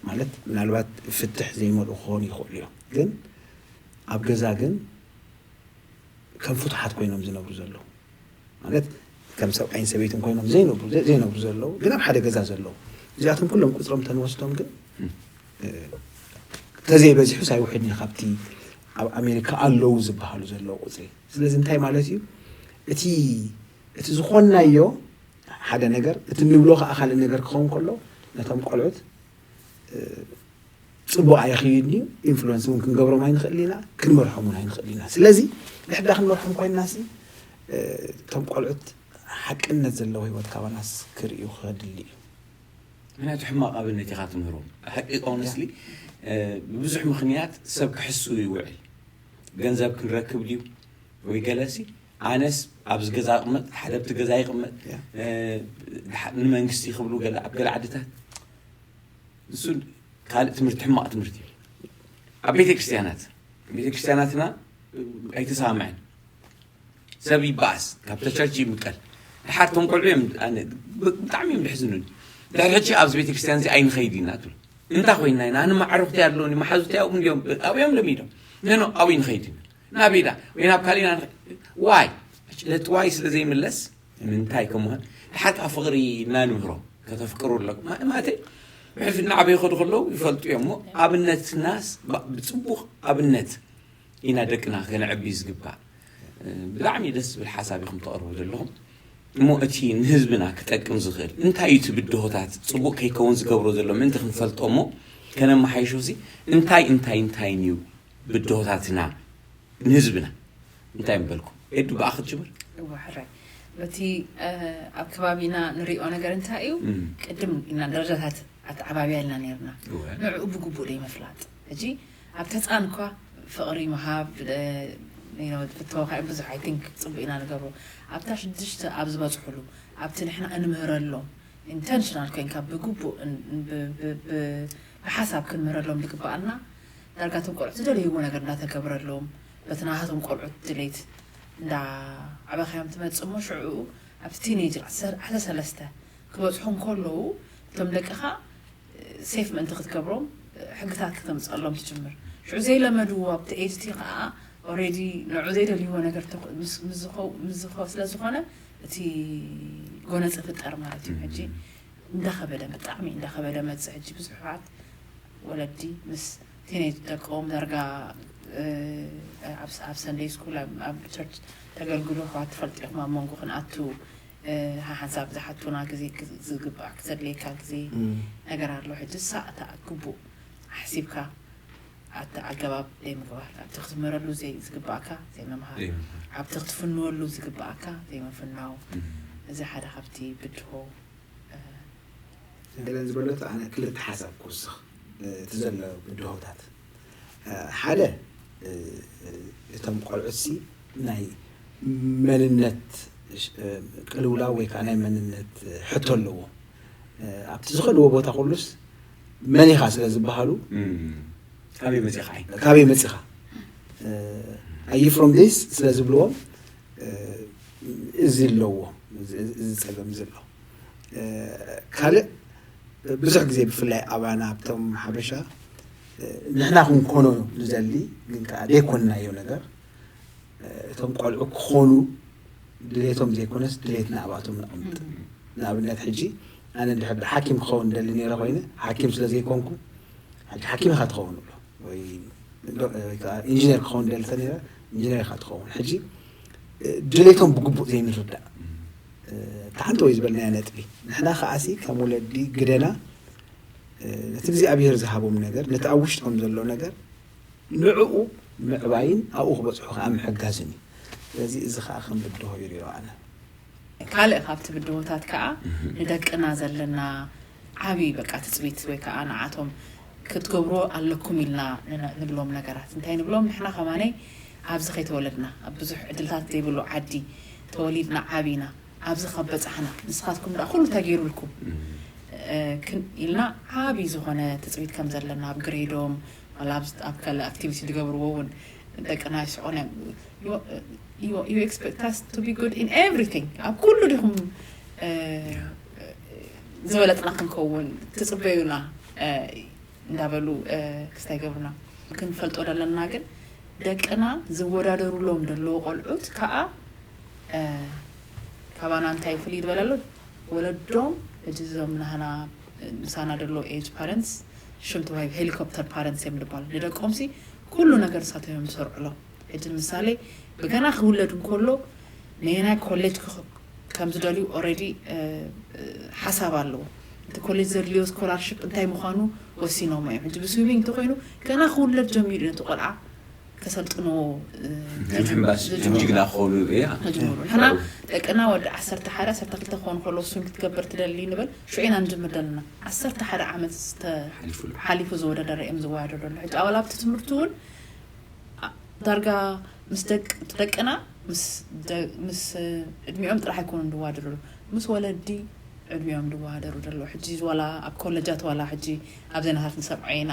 ማለት ምናልባት ፍትሕ ዘይመልኡ ክኾኑ ይኽእሉ እዮም፣ ግን ኣብ ገዛ ግን ከም ፍቱሓት ኮይኖም ዝነብሩ ዘለዉ ማለት ከም ሰብኣይን ሰበይትን ኮይኖም ዘይነብሩ ዘይነብሩ ዘለዉ ግን ኣብ ሓደ ገዛ ዘለዉ እዚኣቶም ኩሎም ቁፅሮም ተንወስዶም ግን ተዘይበዚሑስ ኣይውሕድን እዩ ካብቲ ኣብ ኣሜሪካ ኣለዉ ዝበሃሉ ዘለዉ ቁፅሪ። ስለዚ እንታይ ማለት እዩ? እቲ እቲ ዝኾንናዮ ሓደ ነገር እቲ ንብሎ ከዓ ካልእ ነገር ክኸውን ከሎ ነቶም ቆልዑት ፅቡቅ ኣይኽይድን እዩ። ኢንፍሉወንስ እውን ክንገብሮም ኣይንኽእል ኢና፣ ክንመርሖም እውን ኣይንኽእል ኢና። ስለዚ ንሕዳ ክንመርሖም ኮይንና ሲ እቶም ቆልዑት ሓቅነት ዘለዎ ህይወት ካባናስ ክርእዩ ከድሊ እዩ። ምክንያቱ ሕማቕ ኣብነት ኢኻ ትምህሮም። ሓቂ ኦነስሊ ብብዙሕ ምኽንያት ሰብ ክሕሱ ይውዕል። ገንዘብ ክንረክብ ድዩ ወይ ገለሲ ኣነስ ኣብዚ ገዛ ይቕመጥ፣ ሓደ ኣብቲ ገዛ ይቕመጥ፣ ንመንግስቲ ክብሉ ገለ ኣብ ገለ ዓድታት እሱ ካልእ ትምህርቲ ሕማቕ ትምህርቲ እዩ። ኣብ ቤተ ክርስቲያናት ቤተ ክርስቲያናትና ኣይተሰማምዐን ሰብ ይበኣስ ካብ ተቸርች ይምቀል ድሓር ቶም ቆልዑ እዮም ብጣዕሚ እዮም ድሕዝኑን ድሕር ሕጂ ኣብዚ ቤተ ክርስቲያን እዚ ኣይንኸይድ ኢና ትብሉ እንታይ ኮይና ኢና ኣነ ማዕረፍቲ ኣለኒ መሓዙቲ ኣብኡ እንዲዮም ኣብዮም ለሚዶም ነኖ ኣብኡ ይንኸይድ ኢና ናበይ ዳ ወይ ናብ ካሊእ ኢና ንኸይድ ዋይ ለቲ ዋይ ስለ ዘይምለስ ንምንታይ ከምኡን ድሓር ከዓ ፍቕሪ እና ንምህሮ ከተፍቅሩ ኣለኩም ማለተይ ብሕልፊ እናዓበዩ ከዱ ከለዉ ይፈልጡ እዮም እሞ ኣብነትናስ ብፅቡቕ ኣብነት ኢና ደቅና ከነዕቢ ዝግባእ ብጣዕሚ ደስ ዝብል ሓሳብ ኢኹም ተቕርቡ ዘለኹም እሞ እቲ ንህዝብና ክጠቅም ዝኽእል እንታይ እዩ እቲ ብድሆታት ፅቡቅ ከይከውን ዝገብሮ ዘሎ ምእንቲ ክንፈልጦ እሞ ከነመሓይሾ ሲ እንታይ እንታይ እንታይን እዩ ብድሆታትና ንህዝብና እንታይ ምበልኩም ኤዱ ብኣ ክትጅምር እዋ ሕራይ በቲ ኣብ ከባቢና ንሪኦ ነገር እንታይ እዩ ቅድም ኢና ደረጃታት ኣተዓባብያ ኢልና ነርና ንዕኡ ብግቡእ ደይ ምፍላጥ ሕጂ ኣብቲ ህፃን እኳ ፍቕሪ ምሃብ ፍተወካ ብዙሕ ኣይ ቲንክ ፅቡቅ ኢና ንገብሮ ኣብታ ሽዱሽተ ኣብ ዝበፅሕሉ ኣብቲ ንሕና እንምህረሎም ኢንተንሽናል ኮይንካ ብግቡእ ብሓሳብ ክንምህረሎም ዝግበኣልና ዳርጋ እቶም ቆልዑት ዝደለይዎ ነገር እንዳተገብረሎም በቲ ናሃቶም ቆልዑት ድሌት እንዳ ዓበኻዮም ትመፅእ እሞ ሽዕኡ ኣብቲ ቲኔጅ ዓሰርተ ሰለስተ ክበፅሑ እንከለዉ እቶም ደቅኻ ሴፍ ምእንቲ ክትገብሮም ሕግታት ክተምፀሎም ትጅምር ሽዑ ዘይለመድዎ ኣብቲ ኤጅ እቲ ከዓ ኦሬዲ ንዑ ዘይደልይዎ ነገር ስለ ዝኾነ እቲ ጎነፂ ፍጠር ማለት እዩ ሕጂ እንዳኸበደ ብጣዕሚ እንዳኸበደ መፅእ ሕጂ ብዙሕት ወለዲ ምስ ቲኔጅ ደቆም ዳርጋ ኣብ ሰንደይ ስኩል ኣብ ቸርች ተገልግሉ ኣሕዋት ትፈልጡ ኢኹም ኣብ መንጎ ክንኣቱ ሓንሳብ ዝሓቱና ግዜ ዝግባእ ክተድልየካ ግዜ ነገር ኣሎ ሕጂ ሳእታ ግቡእ ሓሲብካ ኣቲ ኣገባብ ዘይምግባር ኣብቲ ክትምህረሉ ዝግባእካ ዘይምምሃር ኣብቲ ክትፍንወሉ ዝግባእካ ዘይምፍናው እዚ ሓደ ካብቲ ብድሆ ገለን ዝበለቶ ኣነ ክልተ ሓሳብ ክውስኽ እቲ ዘሎ ብድሆታት ሓደ እቶም ቆልዑትሲ ናይ መንነት ቅልውላው ወይ ከዓ ናይ መንነት ሕቶ ኣለዎም ኣብቲ ዝኸድዎ ቦታ ኩሉስ መን ኢኻ ስለ ዝበሃሉ ካበይ መፂኻ ካበይ መፂኻ ኣዩ ፍሮም ዲስ ስለ ዝብልዎም እዚ ኣለዎ እዚ ፀገም ዘሎ ካልእ ብዙሕ ግዜ ብፍላይ ኣባና ኣብቶም ሓበሻ ንሕና ክንኮኖ ንደሊ ግን ከዓ ዘይኮንናዮ ነገር እቶም ቆልዑ ክኾኑ ድሌቶም ዘይኮነስ ድሌት ንኣባቶም ነቐምጥ። ንኣብነት ሕጂ ኣነ እንድሕር ሓኪም ክኸውን ደሊ ነይረ ኮይነ ሓኪም ስለ ዘይኮንኩ፣ ሓኪም ኢኻ ትኸውን ብሎ ወይ ኢንጂነር ክኸውን ደሊ ተነይረ፣ ኢንጂነር ኢኻ ትኸውን። ሕጂ ድሌቶም ብግቡእ ዘይንርዳእ፣ ተሓንቲ ወይ ዝበልናያ ነጥቢ፣ ንሕና ከዓሲ ከም ወለዲ ግደና ነቲ እግዚኣብሔር ዝሃቦም ነገር፣ ነቲ ኣብ ውሽጦም ዘሎ ነገር ንዕኡ ምዕባይን ኣብኡ ክበፅሑ ከዓ ምሕጋዝን እዩ። ስለዚ እዚ ከዓ ከም ብድሆ ይሪኦ ኣነ። ካልእ ካብቲ ብድሆታት ከዓ ንደቅና ዘለና ዓብዪ በቃ ትፅቢት ወይ ከዓ ንዓቶም ክትገብሮ ኣለኩም ኢልና ንብሎም ነገራት እንታይ ንብሎም? ንሕና ከማነይ ኣብዚ ከይተወለድና ኣብ ብዙሕ ዕድልታት ዘይብሉ ዓዲ ተወሊድና ዓብና ኣብዚ ካብ በፃሕና ንስኻትኩም ደኣ ኩሉ ተገይሩልኩም ኢልና ዓብዪ ዝኾነ ትፅቢት ከም ዘለና ኣብ ግሬዶም ዋላ ኣብ ካልእ ኣክቲቪቲ ዝገብርዎ እውን ደቅና ይስቆን you expect us to be good in everything ኣብ ኩሉ ዲኹም ዝበለፅና ክንከውን ትፅበዩና እንዳበሉ ክስታይ ገብሩና ክንፈልጦ ደለና ግን ደቅና ዝወዳደሩሎም ደለዎ ቆልዑት ከዓ ካባና እንታይ ፍልይ ዝበለሉ ወለዶም እጅዞም ናህና ምሳና ደሎ ኤጅ ፓረንትስ ሽም ተዋሂብ ሄሊኮፕተር ፓረንትስ እዮም ዝበሃሉ ንደቆም ሲ ኩሉ ነገር ንሳቶም እዮም ዝሰርዕሎም ሕጂ ምሳሌ ብገና ክውለድ እንከሎ ነየናይ ኮሌጅ ከም ዝደልዩ ኦረዲ ሓሳብ ኣለዎ እቲ ኮሌጅ ዘድልዮ ስኮላርሽፕ እንታይ ምዃኑ ወሲኖሞ እዮም ሕጂ ብስዊሚንግ እንተኮይኑ ገና ክውለድ ጀሚሩ ነቲ ቆልዓ ከሰልጥንዎ ሕምባስ ጅግና ክኾኑ እያ መጅሙሩ ንሕና ደቅና ወዲ ዓሰርተ ሓደ ዓሰርተ ክልተ ክኾኑ ከለዉ ስዊም ክትገብር ትደሊ ንብል ሽዑ ኢና ንጅምር ዘለና ዓሰርተ ሓደ ዓመት ሓሊፉ ዝወዳደረ እዮም ዝወዳደሩ ሕጂ ኣባል ኣብቲ ትምህርቲ እውን ዳርጋ ምስ ደቅና ምስ ዕድሚኦም ጥራሕ ኣይኮኑ ዝዋደሩ ምስ ወለዲ ዕድሚኦም ዝዋደሩ ዘለዉ ሕጂ ዋላ ኣብ ኮለጃት ዋላ ሕጂ ኣብ ዜናታት ንሰምዖ ኢና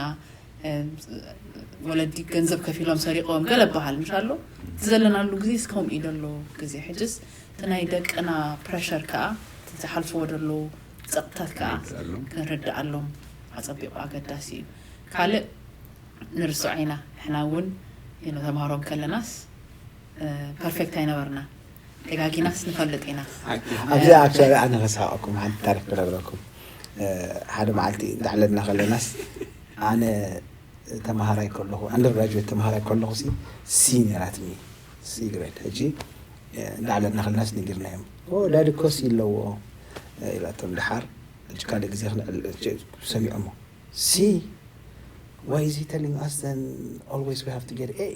ወለዲ ገንዘብ ከፊሎም ሰሪቆም ገለ በሃል ምሽ ኣሎ እቲ ዘለናሉ ግዜ እስከምኡ እዩ ዘሎ ግዜ ሕጅስ እቲ ናይ ደቅና ፕረሸር ከዓ ዝሓልፍዎ ዘለዉ ፀቕጥታት ከዓ ክንርድኣሎም ኣፀቢቑ ኣገዳሲ እዩ ካልእ ንርስዖ ኢና ንሕና እውን ተምሃሮ ከለናስ ፐርፌክት ኣይነበርና ተጋጊናስ ንፈልጥ ኢና ኣብዚ ኣክቹዋሊ ኣነ ከሳቀኩም ሓንቲ ታሪክ ክነግረኩም ሓደ መዓልቲ እንዳዕለልና ከለናስ ኣነ ተማሃራይ ከለኹ ኣንደር ግራጁዌት ተማሃራይ ከለኹ ሲ ሲ ነራትኒ ሲ ግሬድ ሕጂ እንዳዕለልና ከለናስ ነጊርናዮም ዳዲ ኮስ ኣለዎ ኢላቶም ድሓር ሕጂ ካልእ ግዜ ሰሚዖሞ C why is he telling us then always we have to get A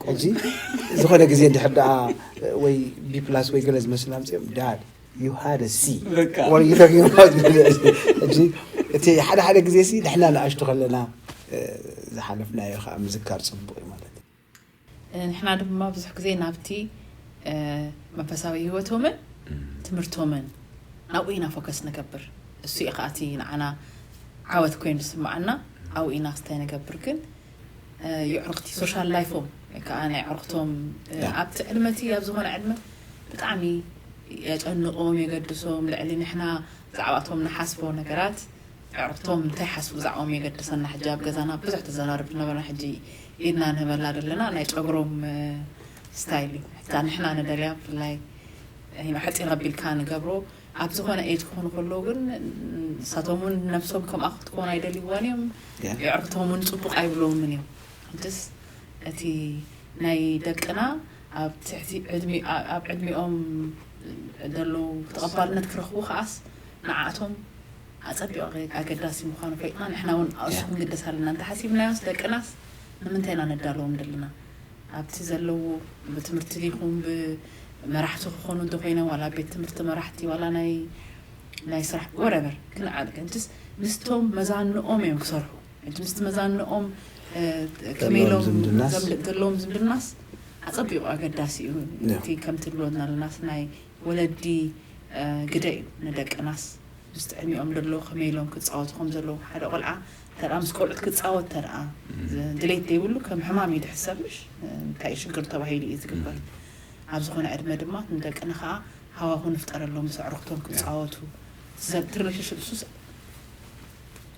ሕጂ ዝኾነ ግዜ እንድሕር ደኣ ወይ B plus ወይ ገለ ዝመስል ኣምፅኦም dad you had a C what are you talking about ሕጂ እቲ ሓደ ሓደ ግዜ ሲ ንሕና ንኣሽቱ ከለና ዝሓለፍናዮ ከዓ ምዝካር ፅቡቅ እዩ ማለት እዩ ንሕና ድማ ብዙሕ ግዜ ናብቲ መንፈሳዊ ህይወቶምን ትምህርቶምን ናብኡ ኢና ፎከስ ንገብር እሱ እዩ ከኣቲ ንዓና ዓወት ኮይኑ ዝስምዓና ኣብኡ ኢና ክስታይ ንገብር ግን የዕሩኽቲ ሶሻል ላይፎም ወይ ከዓ ናይ ዕሩኽቶም ኣብቲ ዕድመቲ ኣብ ዝኾነ ዕድመ ብጣዕሚ የጨንቆም የገድሶም ልዕሊ ንሕና ብዛዕባቶም ንሓስቦ ነገራት ኣዕሩኽቶም እንታይ ሓስቡ ብዛዕባኦም የገድሰና ሕጂ ኣብ ገዛና ብዙሕ ተዘራርብ ዝነበርና ሕጂ ኢድና ንህበላ ዘለና ናይ ጨጉሮም ስታይል እዩ ሕታ ንሕና ንደልያ ብፍላይ ሕፂር ኣቢልካ ንገብሮ ኣብ ዝኾነ ኤጅ ክኾኑ ከለዉ ግን ንሳቶም እውን ነብሶም ከምኣ ክትኮን ኣይደልይዋን እዮም የዕርክቶም እውን ፅቡቅ ኣይብለዎምን እዮም ሕጅስ እቲ ናይ ደቅና ኣብ ትሕቲ ኣብ ዕድሚኦም ዘለዉ ተቐባልነት ክረኽቡ ከዓስ ንዓኣቶም ኣጸቢቑ ኣገዳሲ ምዃኑ ፈሊጥና ንሕና እውን ኣብሱ ክንግደስ ኣለና እንተሓሲብናዮስ ደቅናስ ንምንታይ ኢና ነዳለዎም ዘለና ኣብቲ ዘለዉ ብትምህርቲ ዲኹም ብመራሕቲ ክኾኑ እንተኮይኖም ዋላ ቤት ትምህርቲ መራሕቲ ዋላ ናይ ናይ ስራሕ ወረበር ክንዓል ሕጅስ ምስቶም መዛንኦም እዮም ክሰርሑ ሕጂ ምስቲ መዛንኦም ከመይ ኢሎም ዘለዎም ዝምድናስ ኣጸቢቑ ኣገዳሲ እዩ እቲ ከምቲ ድሎና ኣለናስ ናይ ወለዲ ግደ እዩ ንደቅናስ ምስቲ ዕድሚኦም ደሎ ከመይ ኢሎም ክፃወቱ ከም ዘለዉ ሓደ ቆልዓ ተደኣ ምስ ቆልዑት ክፃወት ተደኣ ድሌት ዘይብሉ ከም ሕማም እዩ ድሕሰብ ምሽ እንታይ ሽግር ተባሂሉ እዩ ዝግበር ኣብ ዝኾነ ዕድመ ድማ ንደቅና ከዓ ሃዋሁ ንፍጠረሎም ምስ ኣዕሩኽቶም ክፃወቱ እቲ ሪሌሽንሽፕ እሱስ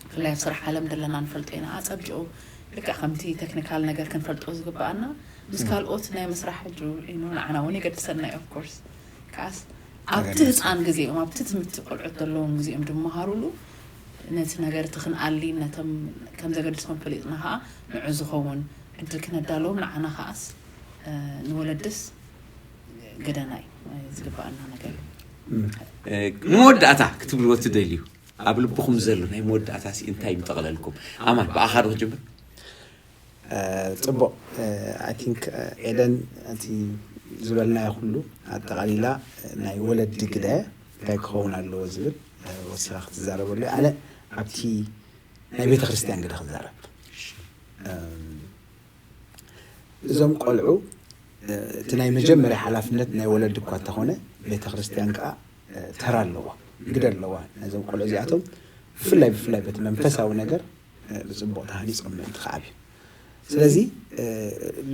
ብፍላይ ኣብ ስራሕ ዓለም ዘለና ንፈልጦ ኢና ኣፀቢቑ ልክዕ ከምቲ ቴክኒካል ነገር ክንፈልጦ ዝግበኣና ምስ ካልኦት ናይ ምስራሕ ሕጂ ንዓና እውን የገድሰና እዩ ኦፍኮርስ ኣስ ኣብቲ ህፃን ግዜኦም ኣብቲ ትምህርቲ ቆልዑት ዘለዎም ግዜኦም ድመሃሩሉ ነቲ ነገር እቲ ክንኣሊ ነቶም ከም ዘገድሶም ፈሊጥና ከዓ ንዑ ዝኸውን ዕድል ክነዳለዎም ንዓና ከዓስ ንወለድስ ገደና እዩ ዝግበኣና ነገር እዩ። ንመወዳእታ ክትብልዎ ትደልዩ ኣብ ልብኹም ዘሎ ናይ መወዳእታ ሲ እንታይ ምጠቕለልኩም? ኣማን ብኣኻ ዶ ክጅምር? ፅቡቕ። I think ኤደን እቲ ዝበልናዮ ኩሉ ኣጠቓሊላ ናይ ወለዲ ግደ እንታይ ክኸውን ኣለዎ ዝብል ወሲኻ ክትዛረበሉ። ኣነ ኣብቲ ናይ ቤተ ክርስቲያን ግደ ክዛረብ። እዞም ቆልዑ እቲ ናይ መጀመርያ ሓላፍነት ናይ ወለዲ እኳ እንተኾነ ቤተ ክርስቲያን ከዓ ተራ ኣለዋ፣ ግደ ኣለዋ። ነዞም ቆልዑ እዚኣቶም ብፍላይ ብፍላይ በቲ መንፈሳዊ ነገር ብፅቡቕ ተሃኒፆም ምእንቲ ክዓብዩ። ስለዚ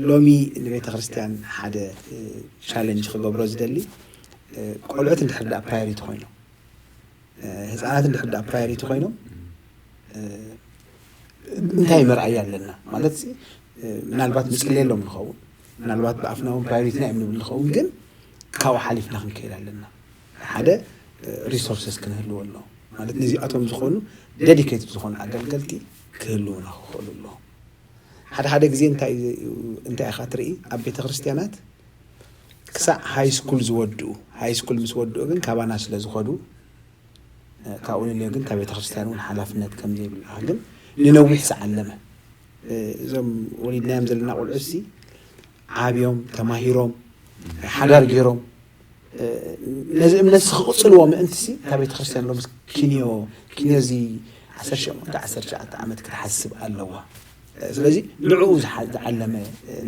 ሎሚ ንቤተ ክርስቲያን ሓደ ቻለንጅ ክገብሮ ዝደሊ ቆልዑት እንድሕር ዳኣ ፕራዮሪቲ ኮይኖም ህፃናት እንድሕር ዳኣ ፕራዮሪቲ ኮይኖም እንታይ መርኣያ ኣለና ማለት ምናልባት ንፅልየሎም ንኸውን ምናልባት ብኣፍና እውን ፕራዮሪቲና እዮም ንብል ንኸውን ግን ካብኡ ሓሊፍና ክንከይድ ኣለና ሓደ ሪሶርስስ ክንህልዎ ኣሎ ማለት ነዚኣቶም ዝኾኑ ዴዲኬትድ ዝኾኑ ኣገልገልቲ ክህልውና ክኽእሉ ኣለዎም ሓደ ሓደ ግዜ እንታይ ኢኻ ትርኢ ኣብ ቤተ ክርስቲያናት ክሳዕ ሃይ ስኩል ዝወድኡ ሃይ ስኩል ምስ ወድኡ ግን ካባና ስለ ዝኾዱ ካብኡ ንልዮ ግን ካብ ቤተክርስትያን እውን ሓላፍነት ከም ዘይብልካ ግን ንነዊሕ ዝዓለመ እዞም ወሊድናዮም ዘለና ቆልዑ ሲ ዓብዮም ተማሂሮም ሓዳር ገይሮም ነዚ እምነት ክቕፅልዎ ምእንቲ ሲ ካብ ቤተክርስትያን ሎም ኪንዮ ኪንዮ እዚ ዓሰርተ ሸሞንተ ዓሰርተ ትሽዓተ ዓመት ክትሓስብ ኣለዋ ስለዚ ንዕኡ ዝዓለመ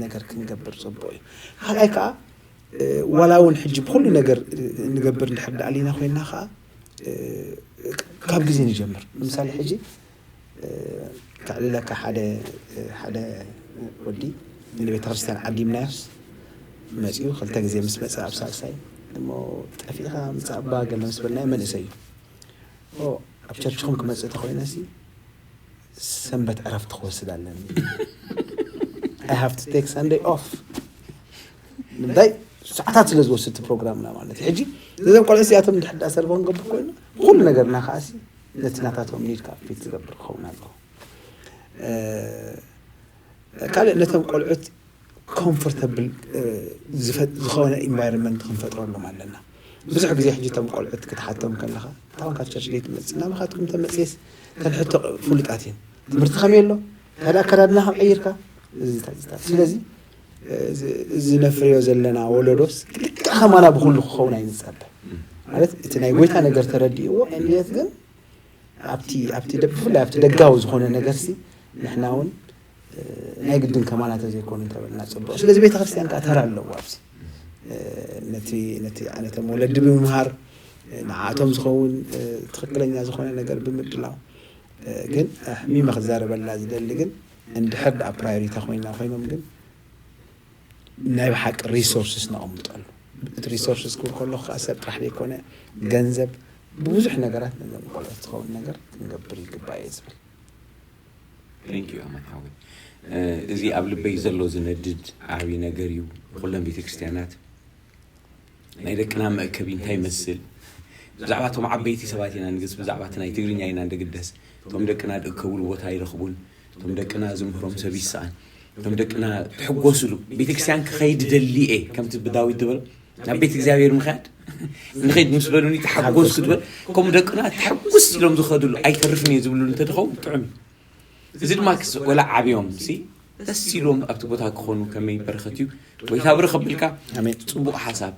ነገር ክንገብር ፅቡቅ እዩ ካልኣይ ከዓ ዋላ እውን ሕጂ ብኩሉ ነገር ንገብር እንድሕር ደኣሊና ኮይንና ከዓ ካብ ግዜ ንጀምር ንምሳሌ ሕጂ ከዕልለካ ሓደ ሓደ ወዲ ንቤተ ክርስቲያን ዓዲምናዮስ መፅኡ ክልተ ግዜ ምስ መፀ ኣብ ሳልሳይ እሞ ጠፊእካ ምፃእ እባ ገለ ምስ በልናዮ መንእሰይ እዩ ኣብ ቸርችኹም ክመፅእ ተኮይነ ሲ ሰንበት ዕረፍቲ ክወስድ ኣለኒ I have to take Sunday off ንምንታይ ሰዓታት ስለ ዝወስድ ፕሮግራምና ማለት ሕጂ ነዞም ቆልዑ እዚኣቶም እንድሕዳ ሰርቨ ክንገብር ኮይና ኩሉ ነገርና ከዓ ሲ ነቲ ናታቶም ኒድ ከዓ ፊት ዝገብር ክኸውን ኣለዎ ካልእ ነቶም ቆልዑት ኮምፎርተብል ዝኾነ ኢንቫይሮንመንት ክንፈጥረሎም ኣለና ብዙሕ ግዜ ሕጂ እቶም ቆልዑት ክትሓቶም ከለኻ ታውን ካብ ቸርች ደይ ትመፅእ ናባኻትኩም ተመፅየስ ተን ሕቶ ፍሉጣት እየን ትምህርቲ ከመይ ኣሎ ካልእ ኣከዳድና ካብ ቀይርካ ስለዚ እዚ ነፍርዮ ዘለና ወለዶስ ልክዕ ከማና ብኩሉ ክኸውን ኣይንፀበ ማለት እቲ ናይ ጎይታ ነገር ተረዲእዎ እንዴት ግን ኣብቲ ኣብቲ ብፍላይ ኣብቲ ደጋዊ ዝኾነ ነገር ሲ ንሕና እውን ናይ ግድን ከማና ተዘይኮኑ እንተበልና ፅቡቅ ስለዚ ቤተክርስትያን ከዓ ተራ ኣለዎ ኣብዚ ነቲ ነቲ ነቶም ወለዲ ብምምሃር ንዓቶም ዝኸውን ትክክለኛ ዝኾነ ነገር ብምድላው ግን ሕሚመ ክዛረበላ ዝደሊ ግን እንድሕር ደኣ ፕራዮሪታ ኮይና ኮይኖም ግን ናይ ብሓቂ ሪሶርስስ ነቐምጠሉ እቲ ሪሶርስስ ክብል ከለኹ ከዓ ሰብ ጥራሕ ዘይኮነ ገንዘብ ብብዙሕ ነገራት ነዞም ቆልዑት ዝኸውን ነገር ክንገብር ይግባእ እየ ዝብል Thank you ኣማን ሓወይ እዚ ኣብ ልበይ ዘሎ ዝነድድ ዓብዪ ነገር እዩ ኩለን ቤተክርስትያናት ናይ ደቅና መእከቢ እንታይ ይመስል ብዛዕባ እቶም ዓበይቲ ሰባት ኢና ንግስ ብዛዕባ እቲ ናይ ትግርኛ ኢና ንግደስ እቶም ደቅና ዝእከብሉ ቦታ ይረኽቡን እቶም ደቅና ዝምህሮም ሰብ ይሰኣን እቶም ደቅና ትሕጎስሉ ቤተክርስትያን ክኸይድ ደሊ እየ ከምቲ ብዳዊት ዝበሎ ናብ ቤት እግዚኣብሔር ምኽያድ ንኸይድ ምስ በሉኒ ተሓጎስኩ ዝበል ከምኡ ደቅና ተሓጉስ ኢሎም ዝኸድሉ ኣይተርፍን እየ ዝብሉ እንተድኸውን ጥዑም እዩ እዚ ድማ ወላ ዓብዮም ሲ ደስ ኢልዎም ኣብቲ ቦታ ክኾኑ ከመይ በረኸት እዩ ወይ ታብሪ ከብልካ ፅቡቅ ሓሳብ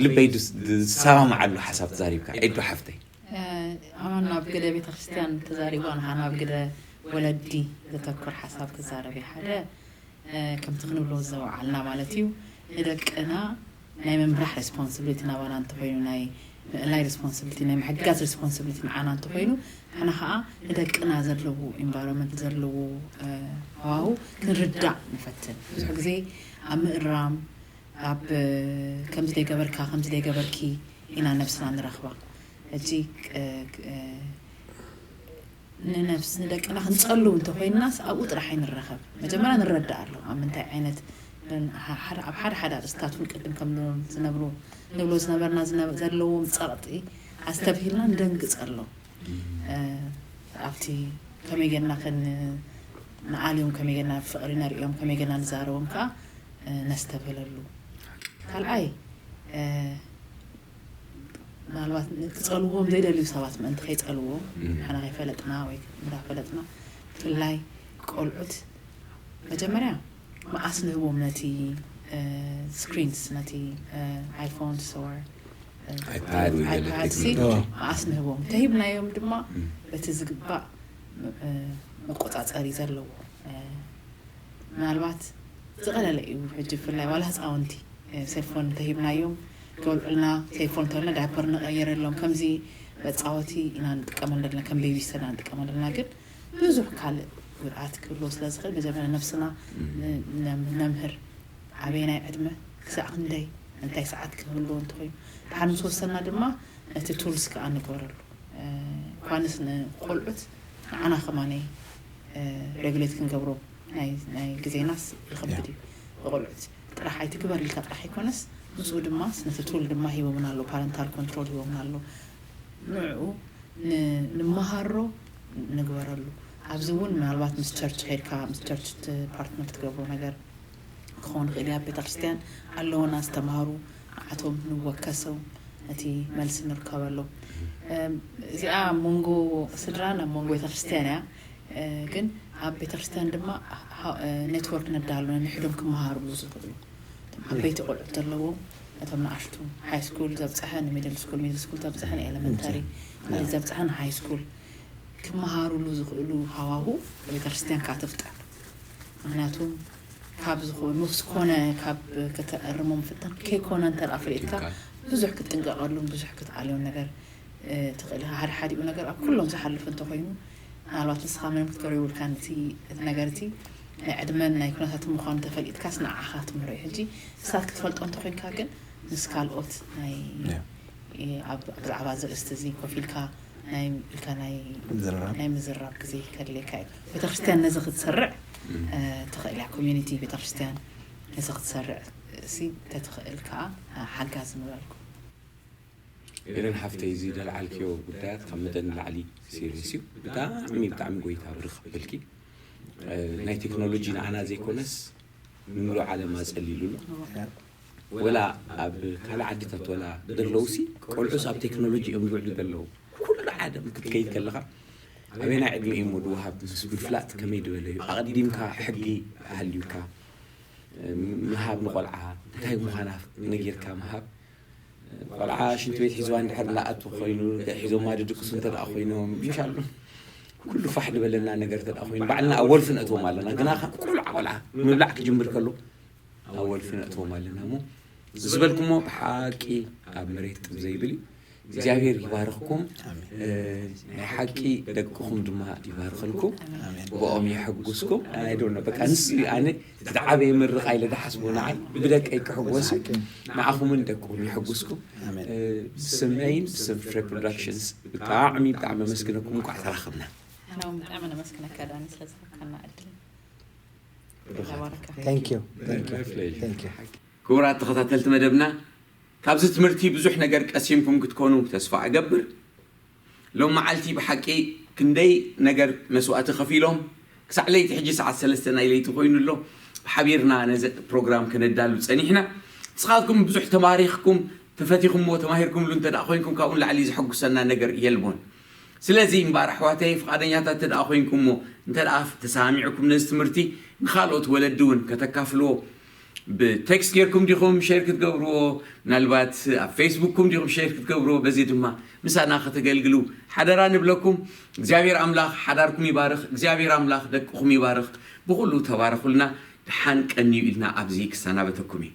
ልበይ ዝሰማማዓሉ ሓሳብ ተዛሪብካ ኤዱ ሓፍተይ ኣማን ኣብ ግደ ቤተክርስትያን ተዛሪቦ ንሓና ኣብ ግደ ወለዲ ዘተኩር ሓሳብ ክዛረብ ሓደ ከምቲ ክንብሎ ዝዘወዓልና ማለት እዩ ንደቅና ናይ ምምራሕ ሬስፖንስብሊቲ ናባና እንተኮይኑ ናይ ምእላይ ሬስፖንስብሊቲ ናይ ምሕጋዝ ሬስፖንስብሊቲ ንዓና እንተኮይኑ ንሕና ከዓ ንደቅና ዘለዎ ኢንቫይሮንመንት ዘለዎ ሃዋሁ ክንርዳእ ንፈትን ብዙሕ ግዜ ኣብ ምእራም ኣብ ከምዚ ደይገበርካ ከምዚ ደይገበርኪ ኢና ነብስና ንረኽባ ሕጂ ንነብስ ንደቅና ክንፀሉ እንተኮይንናስ ኣብኡ ጥራሕ ኣይንረኸብ መጀመርያ ንረዳእ ኣሎ ኣብ ምንታይ ዓይነት ኣብ ሓደ ሓደ ኣርእስታት እውን ቅድም ከም ዝነብሩ ንብሎ ዝነበርና ዘለዎም ጸቕጢ ኣስተብሂልና ንደንግጸሎም። ኣብቲ ከመይ ጌርና ንኣልዮም፣ ከመይ ጌርና ፍቕሪ ነርእዮም፣ ከመይ ጌርና ንዛረቦም ከዓ ነስተብህለሉ። ካልኣይ ምናልባት ክጸልዎም ዘይደልዩ ሰባት ምእንቲ ከይጸልዎም ሓና ከይፈለጥና ወይ እንዳፈለጥና ብፍላይ ቆልዑት መጀመርያ መዓስ ንህቦም ነቲ screens ነቲ iPhones or iPad ወይ ገለ iPad ሲ technology። መዓስ ንህቦም ተሂብናዮም ድማ በቲ ዝግባእ መቆፃፀሪ ዘለዎ ምናልባት ዝቐለለ እዩ ሕጂ ብፍላይ ዋላ ህፃውንቲ cellphone እንተሂብናዮም ከውልዑልና cellphone እንተበልና diaper ንቐይረሎም ከምዚ መፃወቲ ኢና ንጥቀመሉ ዘለና ከም babysitter ኢና ንጥቀመሉ ዘለና ግን ብዙሕ ካልእ ጉድኣት ክህልዎ ስለ ዝኽእል መጀመርያ ነብስና ነምህር ኣበየናይ ዕድመ ክሳዕ ክንደይ እንታይ ሰዓት ክህልዎ እንተኾይኑ ድሓር ምስ ወሰና ድማ ነቲ tools ከዓ ንግበረሉ ኳንስ ንቆልዑት ንዓና ከማነይ regulate ክንገብሮ ናይ ግዜናስ ይኸብድ እዩ ብቆልዑት ጥራሕ ኣይትግበር ኢልካ ጥራሕ ኣይኮነስ ምስኡ ድማ ነቲ tool ድማ ሂቦምና ኣሎ parental control ሂቦምና ኣሎ ንዕኡ ንመሃሮ ንግበረሉ ኣብዚ እውን ምናልባት ምስ church ከድካ ምስ church partner ትገብሮ ነገር ክኸውን ይኽእል ኣብ ቤተክርስትያን ኣለውና ዝተምሃሩ ንዓቶም ንወከሶም ነቲ መልሲ ንርከበሎም እዚኣ ኣብ መንጎ ስድራን ኣብ መንጎ ቤተክርስትያን እያ ግን ኣብ ቤተክርስትያን ድማ network ነዳሉ ነንሕዶም ክመሃርሉ ዝኽእሉ ዓበይቲ ቆልዑት ዘለዎም ነቶም ንኣሽቱ high school ዘብፅሐ ንmiddle school middle school ዘብፅሐ ንelementary ዘብፅሐ ንhigh school ክመሃሩሉ ዝኽእሉ ሃዋሁ ቤተክርስትያን ከዓ ትፍጠር ምክንያቱ ካብ ዝኾኑ ምስ ኮነ ካብ ከተእርሞ ምፍታን ከይኮነ እንተ ፈሊጥካ ብዙሕ ክትጥንቀቐሉን ብዙሕ ክትኣልዮን ነገር ትኽእል ኢኻ ሓደ ሓዲኡ ነገር ኣብ ኩሎም ዝሓልፍ እንተኮይኑ ምናልባት ንስኻ ምንም ክትገብሮ ይብልካ ነቲ እቲ ነገር እቲ ናይ ዕድመን ናይ ኩነታት ምዃኑ ተፈሊጥካስ ንዓኻ ትምህሮ እዩ ሕጂ ንሳት ክትፈልጦ እንተኮይንካ ግን ምስ ካልኦት ናይ ብዛዕባ እዚ ርእስቲ እዚ ኮፍ ኢልካ ናይ ኢልካ ናይ ምዝርራብ ግዜ ከድልየካ እዩ ቤተክርስትያን ነዚ ክትሰርዕ ትኽእል እያ community ቤተክርስትያን ነዚ ክትሰርዕ ሲ ተትኽእል ከዓ ሓጋዚ ምበልኩ ኤረን ሓፍተይ እዚ ደልዓልክዮ ጉዳያት ካብ መጠን ንላዕሊ serious እዩ ብጣዕሚ ብጣዕሚ ጎይታ ብርኽ በልኪ ናይ ቴክኖሎጂ ንዓና ዘይኮነስ ንምሉእ ዓለም ኣጸሊሉ ኣሎ ወላ ኣብ ካልእ ዓድታት ወላ ዘለውሲ ቆልዑስ ኣብ ቴክኖሎጂ እዮም ዝውዕሉ ዘለዉ ኩሉ ዓለም ክትከይድ ከለኻ ኣበየናይ ዕድመ እዩ እሞ ድወሃብ ምስ ምፍላጥ ከመይ ዝበለ እዩ ኣቐዲምካ ሕጊ ኣሃልዩካ ምሃብ ንቆልዓ እንታይ ምዃና ነጊርካ ምሃብ ቆልዓ ሽንቲ ቤት ሒዝዋ እንድሕር እንዳኣቱ ኮይኑ ሒዞማ ድድቅሱ እንተ ኮይኖም ምሻሉ ኩሉ ፋሕ ዝበለና ነገር እንተ ኮይኑ ባዕልና ኣብ ወልፊ ነእትዎም ኣለና ግና ቆልዓ ቆልዓ ምብላዕ ክጅምር ከሎ ኣብ ወልፊ ነእትዎም ኣለና እሞ ዝበልኩሞ ብሓቂ ኣብ መሬት ጥብ ዘይብል እዩ እግዚኣብሔር ይባርኽኩም ናይ ሓቂ ደቅኹም ድማ ይባርኸልኩም ብኦም የሐጉስኩም ኣይዶነ በቃ ንስ ኣነ ዝዓበየ ምርቃ ኢለ ዝሓስቦ ንዓይ ብደቀይ ክሕጎስ እዩ ንዓኹምን ደቅኹም የሐጉስኩም ብስመይን ብስም ፍረ productions ብጣዕሚ ብጣዕሚ ኣመስግነኩም እንኳዕ ተራኸብና ብጣዕሚ ነመስግነካ ዳኒ ስለዝሃብካና ዕድል Thank you. Thank you. Thank you. ክቡራት ተኸታተልቲ መደብና ካብዚ ትምህርቲ ብዙሕ ነገር ቀሲምኩም ክትኮኑ ተስፋ እገብር ሎም መዓልቲ ብሓቂ ክንደይ ነገር መስዋእቲ ከፊሎም ክሳዕ ለይቲ ሕጂ ሰዓት ሰለስተ ናይ ለይቲ ኮይኑ ኣሎ ሓቢርና ነዚ ፕሮግራም ከነዳሉ ጸኒሕና ንስኻትኩም ብዙሕ ተማሪኽኩም ተፈቲኹምዎ ተማሂርኩምሉ እንተ ኮይንኩም ካብኡ ንላዕሊ ዘሐጉሰና ነገር የልቦን ስለዚ እምበኣር ኣሕዋተይ ፍቓደኛታት እንተ ኮይንኩምሞ እንተ ተሰማሚዕኩም ነዚ ትምህርቲ ንኻልኦት ወለዲ እውን ከተካፍልዎ ብቴክስት ጌርኩም ዲኹም ሼር ክትገብርዎ ምናልባት ኣብ ፌስቡክኩም ዲኹም ሼር ክትገብርዎ በዚ ድማ ምሳና ከተገልግሉ ሓደራ ንብለኩም እግዚኣብሔር ኣምላኽ ሓዳርኩም ይባርኽ እግዚኣብሔር ኣምላኽ ደቅኹም ይባርኽ ብኩሉ ተባረኹልና ድሓን ቀንዩ ኢልና ኣብዚ ክሰናበተኩም እዩ